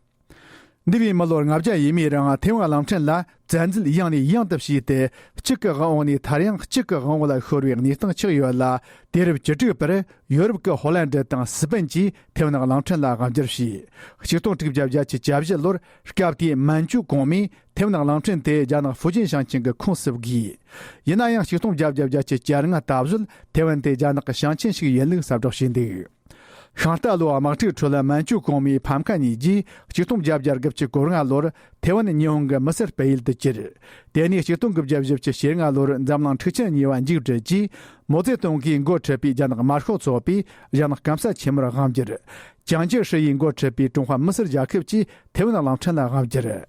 འདས་པའི་མི་ལོ་ལྔ་བརྒྱ་ཡས་མས་རིང་ཐེ་ཝན་གླིང་ཕྲན་ལ་བཙན་འཛུལ་ཡང་ནས་ཡང་དུ་བྱས་ཏེ། གཅིག་གི་དབང་འོག་ནས་མཐར་ཡང་གཅིག་གི་དབང་འོག་ལ་ཤོར་བའི་གནས་སྟངས་ཆགས་ཡོད་ལ། དུས་རབས་བཅུ་དྲུག་པར་ཡོ་རོབ་ཀྱི་ཧོ་ལན་ཌི་དང་སི་པན་གྱིས་ཐེ་ཝན་གླིང་ཕྲན་ལ་དབང་སྒྱུར་བྱས། ཆིག་སྟོང་དྲུག་བརྒྱ་བརྒྱད་ཅུ་གྱ་བཞི་ལོར་སྐབས་དེའི་མན་ཇུ་གོང་མས་ཐེ་ཝན་གླིང་ཕྲན་དེ་རྒྱ་ནག་ཧྥུ་ཅན་ཞིང་ཆེན་གྱི་ཁོངས་སུ་བགོས། ཡིན་ན་ཡང་། ཆིག་སྟོང་བརྒྱད་བརྒྱ་བརྒྱད་ཅུ་གྱ་ལྔ་ད་གཟོད་ཐེ་ཝན་དེ་རྒྱ་ནག་གི་ཞིང་ཆེན་ཞིག་ཡིན་ལུགས་གསལ་བསྒྲགས་བྱས་འདུག་ཤིང་རྟ་ལོའི་དམག་འཁྲུག་ཁྲོད་མན་ཇུ་གོང་མའི་ཕམ་ཁ་ཉིད་ཀྱིས་ཆིག་སྟོང་བརྒྱད་བརྒྱ་དགུ་བཅུ་གོ་ལྔ་ལོར་ཐེ་ཝན་ཉི་ཧོང་གི་མི་སེར་སྤེལ་ཡུལ་དུ་གྱུར། དེ་ནས་ཆིག་སྟོང་དགུ་བརྒྱ་བཞི་བཅུ་ཞེ་ལྔ་ལོར་འཛམ་གླིང་འཁྲུག་ཆེན་གཉིས་པ་མཇུག་བསྒྲིལ་རྗེས། མའོ་ཙེ་ཏུང་གིས་འགོ་ཁྲིད་པའི་རྒྱ་ནག་དམར་ཤོག་ཚོགས་པས་རྒྱ་ནག་སྐམ་ས་ཆེན་མོར་དབང་བསྒྱུར། ཅང་ཅེ་ཧྲི་ཡིས་འགོ་ཁྲིད་པའི་ཀྲུང་ཧྭ་མི་སེར་རྒྱལ་ཁབ་ཀྱིས་ཐེ་ཝན་གླིང་ཕྲན་ལ་དབང་བསྒྱུར།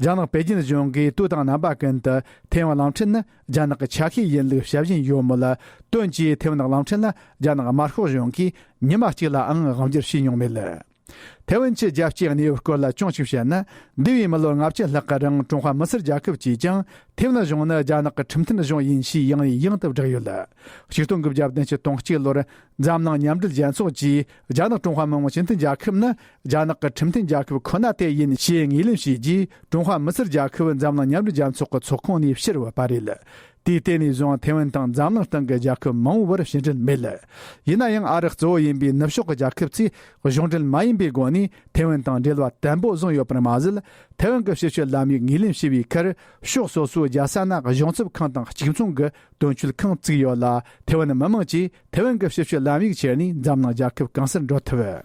རྒྱ་ནག་པེ་ཅིན་གཞུང་གིས་དུས་དང་རྣམ་པ་ཀུན་ཏུ་ཐེ་ཝན་གླིང་ཕྲན་ནི་རྒྱ་ནག་གི་ཆ་ཤས་ཡིན་ལུགས་བཤད་བཞིན་ཡོད་མོད། དོན་གྱིས་ཐེ་ཝན་གླིང་ཕྲན་ལ་རྒྱ་ནག་དམར་ཤོག་གཞུང་གིས་ཉི་མ་གཅིག་ལའང་དབང་བསྒྱུར་བྱས་མྱོང་མེད། ཐེ་ཝན་གྱི་རྒྱལ་སྤྱིའི་གནས་བབ་སྐོར་ལ་ཅུང་ཞིག་བཤད་ན། འདས་པའི་མི་ལོ་ལྔ་བཅུ་ལྷག་གི་རིང་ཀྲུང་ཧྭ་མི་སེར་རྒྱལ་ཁབ་ཀྱིས་ཀྱང་ཐེ་ཝན་གཞུང་ནི་རྒྱ་ནག་གི་ཁྲིམས་མཐུན་གཞུང་ཡིན་ཞེས་ཡང་ནས་ཡང་དུ་བསྒྲགས་ཡོད། ཆིག་སྟོང་དགུ་བརྒྱ་བདུན་ཅུ་དོན་གཅིག་ལོར་འཛམ་གླིང་མཉམ་འབྲེལ་རྒྱལ་ཚོགས་ཀྱིས་རྒྱ་ནག་ཀྲུང་ཧྭ་མི་དམངས་སྤྱི་མཐུན་རྒྱལ་ཁབ་ནི་རྒྱ་ནག་གི་ཁྲིམས་མཐུན་རྒྱལ་ཁབ་ཁོ་ན་དེ་ཡིན་ཞེས་ངོས་ལེན་བྱས་རྗེས། ཀྲུང་ཧྭ་མི་སེར་རྒྱལ་ཁབ་འཛམ་གླིང་མཉམ་འབྲེལ་རྒྱལ་ཚོགས་ཀྱི་ཚོགས་ཁོངས་ནས་ཕྱིར་བུད་པ་རེད། དེའི་སྟེང་ནས་བཟུང་ཐེ་ཝན་དང་འཛམ་གླིང་སྟེང་གི་རྒྱལ་ཁབ་མང་བོ་བར་ཕྱི་འབྲེལ་མེད། ཡིན་ན་ཡང་། ཨ་རི་གཙོ་བོ་ཡིན་པའི་ནུབ་ཕྱོགས་ཀྱི་རྒྱལ་ཁབ་ཚོས་གཞུང་འབྲེལ་མ་ཡིན་པའི་སྒོ་ནས་ཐེ་ཝན་དང་འབྲེལ་བ་དམ་པོ་བཟུང་ཡོད་པར་མ་ཟད། ཐེ་ཝན་གྱི་ཕྱི་སྤྱོད་ལམ་ཡིག་ངོས་ལེན་བྱས་པའི་ཁར། ཕྱོགས་སོ་སོའི་རྒྱལ་ས་ན་གཞུང་ཚབ་ཁང་དང་གཅིག་མཚུངས་ཀྱི་དོན་གཅོད་ཁང་བཙུགས་ཡོད་ལ། ཐེ་ཝན་མི་དམངས་ཀྱིས་ཐེ་ཝན་གྱི་ཕྱི་སྤྱོད་ལམ་ཡིག་ཁྱེར་ནས་འཛམ་གླིང་རྒྱལ་ཁབ་གང་སར་འགྲོ་ཐུབ།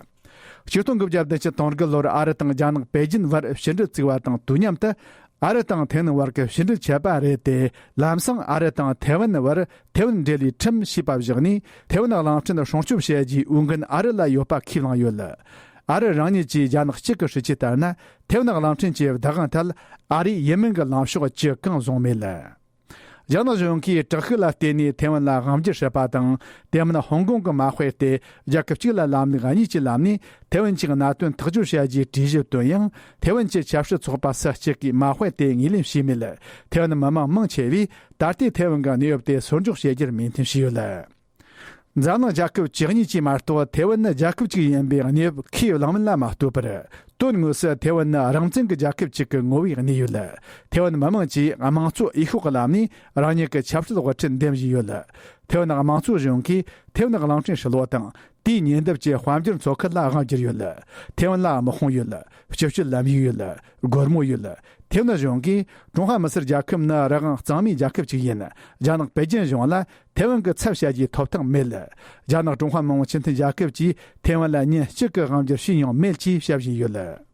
ཆིག་སྟོང་དགུ་བརྒྱ་བདུན་ཅུ་དོན་དགུ་ལོར་ཨ་རི་དང་རྒྱ་ནག་པེ་ཅིན་བར་ཕྱི་འབྲེལ་བཙུགས་པ་དང་དུས་མཉམ་དུ། ཨ་རི་དང་ཐེ་ཝན་བར་གྱི་ཕྱི་འབྲེལ་ཆད་པ་རེད་དེ། ལམ་སང་ཨ་རི་དང་ཐེ་ཝན་བར་ཐེ་ཝན་འབྲེལ་བའི་ཁྲིམས་ཞེས་པ་བཞག་ནས། ཐེ་ཝན་གླིང་ཕྲན་སྲུང་སྐྱོབ་བྱས་རྗེས་འོས་འགན་ཨ་རི་ལ་ཡོད་པ་ཁས་བླངས་ཡོད། ཨ་རི་རང་ཉིད་ཀྱིས་རྒྱ་ནག་གཅིག་གི་སྲིད་ཇུས་ལྟར་ན། ཐེ་ཝན་གླིང་ཕྲན་གྱི་བདག་དབང་ཐད་ཨ་རིས་ཡིན་མིན་གྱི་ལངས་ཕྱོགས་ཅི་གང་བཟུང་མེད། རྒྱ་ནག་གཞུང་གིས་དྲག་ཤུགས་ལ་བརྟེན་ནས་ཐེ་ཝན་ལ་དབང་སྒྱུར་བྱེད་པ་དང་། དེ་མིན་ཧོང་ཀོང་གི་མ་དཔེ་སྟེ། རྒྱལ་ཁབ་གཅིག་ལ་ལམ་ལུགས་གཉིས་ཀྱི་ལམ་ནས་ཐེ་ཝན་གྱི་གནད་དོན་ཐག་གཅོད་བྱ་རྒྱུའི་གྲོས་གཞི་བཏོན་ཡང་། ཐེ་ཝན་གྱི་ཆབ་སྲིད་ཚོགས་པ་སུ་གཅིག་གིས་མ་དཔེ་དེ་ངོས་ལེན་བྱས་མེད། ཐེ་ཝན་མི་མང་མང་ཆེ་བས་ད་ལྟའི་ཐེ་ཝན་གྱི་གནས་བབ་དེ་སོར་འཇོག་བྱེད་རྒྱུར་མོས་མཐུན་བྱས་ཡོད། འཛམ་གླིང་རྒྱལ་ཁབ་བཅུ་གཉིས་ཀྱིས་མ་གཏོགས་ཐེ་ཝན་ནི་རྒྱལ་ཁབ་ཅིག་ཡིན་པའི་གནས་བབ་ཁས་བླངས་མིན་ལ་མ་ལྟོས་པར། དོན་དངོས་སུ་ཐེ་ཝན་ནི་རང་བཙན་གྱི་རྒྱལ་ཁབ་ཅིག་གི་ངོ་བོས་གནས་ཡོད། ཐེ་ཝན་མི་དམངས་ཀྱིས་དམངས་གཙོ་འོས་ཤོག་གི་ལམ་ནས་རང་ཉིད་ཀྱི་ཆབ་སྲིད་དབུ་ཁྲིད་འདེམས་བཞིན་ཡོད། ཐེ་ཝན་དམངས་གཙོ་གཞུང་གིས་ཐེ་ཝན་གླིང་ཕྲན་ཧྲིལ་བོ་དང་དེའི་ཉེ་འདབས་ཀྱི་དཔལ་འབྱོར་མཚོ་ཁུལ་ལ་དབང་བསྒྱུར་ཡོད། ཐེ་ཝན་ལ་དམག་དཔུང་ཡོད། སྤྱི་སྤྱོད་ལམ་ཡིག་ཡོད། སྒོར་མོ་ཡོད། ཐེ་ཝན་གཞུང་གིས་ཀྲུང་ཧྭ་མི་སེར་རྒྱལ་ཁབ་ནི་རང་དབང་གཙང་མའི་རྒྱལ་ཁབ་ཅིག་ཡིན། རྒྱ་ནག་པེ་ཅིན་གཞུང་ལ་ཐེ་ཝན་གྱི་ཚབ་བྱ་རྒྱུའི་ཐོབ་ཐང་མེད། རྒྱ་ནག་ཀྲུང་ཧྭ་མི་དམངས་སྤྱི་མཐུན་རྒྱལ་ཁབ་ཀྱིས་ཐེ་ཝན་ལ་ཉིན་གཅིག་གི་དབང་བསྒྱུར་བྱས་མྱོང་མེད་ཅེས་བཤད་བཞིན་ཡོད།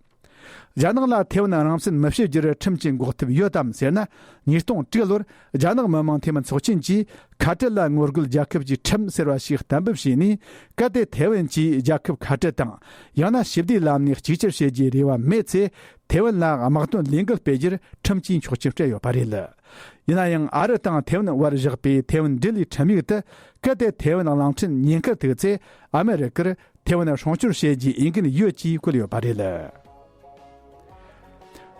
རྒྱ་ནག་ལ་ཐེ་ཝན་རང་བཙན་མི་བྱེད་རྒྱུར་ཁྲིམས་ཀྱི་འགོག་ཐབས་ཡོད་དམ་ཟེར་ན། ཉིས་སྟོང་དྲུག་ལོར་རྒྱ་ནག་མི་དམངས་འཐུས་མི་ཚོགས་ཆེན་གྱིས་ཁ་བྲལ་ལ་ངོ་རྒོལ་རྒྱལ་ཁབ་ཀྱི་ཁྲིམས་ཟེར་བ་ཞིག་གཏན་འབེབས་བྱས་ནས། གལ་ཏེ་ཐེ་ཝན་གྱིས་རྒྱལ་ཁབ་ཁ་བྲལ་དང་། ཡང་ན་ཞི་བདེའི་ལམ་ནས་གཅིག་གྱུར་བྱེད་རྒྱུའི་རེ་བ་མེད་ཚེ། ཐེ་ཝན་ལ་དམག་དོན་ལས་འགུལ་སྤེལ་རྒྱུར་ཁྲིམས་ཀྱིས་འཁྱོག་བཤད་སྤྲད་ཡོད་པ་རེད། ཡིན་ན་ཡང་། ཨ་རི་དང་ཐེ་ཝན་བར་བཞག་པའི་ཐེ་ཝན་འབྲེལ་བའི་ཁྲིམས་ཡིག་ཏུ། གལ་ཏེ་ཐེ་ཝན་གླིང་ཕྲན་ཉེན་ཁར་ཐུག་ཚེ། ཨ་མེ་རི་ཀར་ཐེ་ཝན་སྲུང་སྐྱོབ་བྱེད་རྒྱུའི་འོས་འགན་ཡོད་ཅེས་བཀོད་ཡོད་པ་རེད།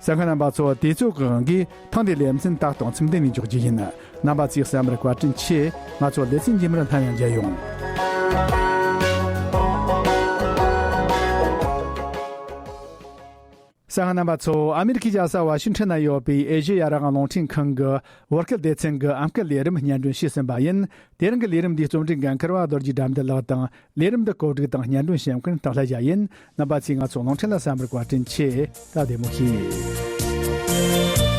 གསན་མཁན་རྣམ་པ་ཚོ། དུས་ཚོད་ཀྱི་དབང་གིས་ཐེངས་འདིའི་ལེ་ཚན་ད་དུང་མཚམས་འདི་ནས་འཇོག་རྒྱུ་ཡིན། རྣམ་པ་ཚོས་གསན་པར་བཀའ་དྲིན་ཆེ། ང་ཚོ་ལེ་ཚན་རྗེས་མར་སླར་ཡང་མཇལ་ཡོང་། གསན་མཁན་རྣམ་པ་ཚོ། ཨ་མེ་རི་ཁའི་རྒྱལ་ས་ཝ་ཤིང་ཊོན་ན་ཡོད་པའི་ཨེ་ཤེ་ཡ་རང་དབང་རླུང་འཕྲིན་ཁང་གི་བོད་སྐད་སྡེ་ཚན་གྱི་ཨམ་སྐད་ལས་རིམ་སྙན་སྒྲོན་བྱས་ཟིན་པ་ཡིན། དེ་རིང་གི་ལས་རིམ་འདིའི་རྩོམ་སྒྲིག་འགན་འཁུར་བ་རྡོ་རྗེ་དགྲ་འདུལ་ལགས་དང་། ལས་རིམ་འདི་གོ་སྒྲིག་དང་སྙན་སྒྲོན་བྱེད་མཁན་སྟག་ལྷ་ཞྭ་ཡིན། རྣམ་པ་ཚོས་ང་ཚོ་རླུང་འཕྲིན་ལ་གསན་པར་བཀའ་དྲིན་ཆེ། ད་བདེ་མོ་བྱོས།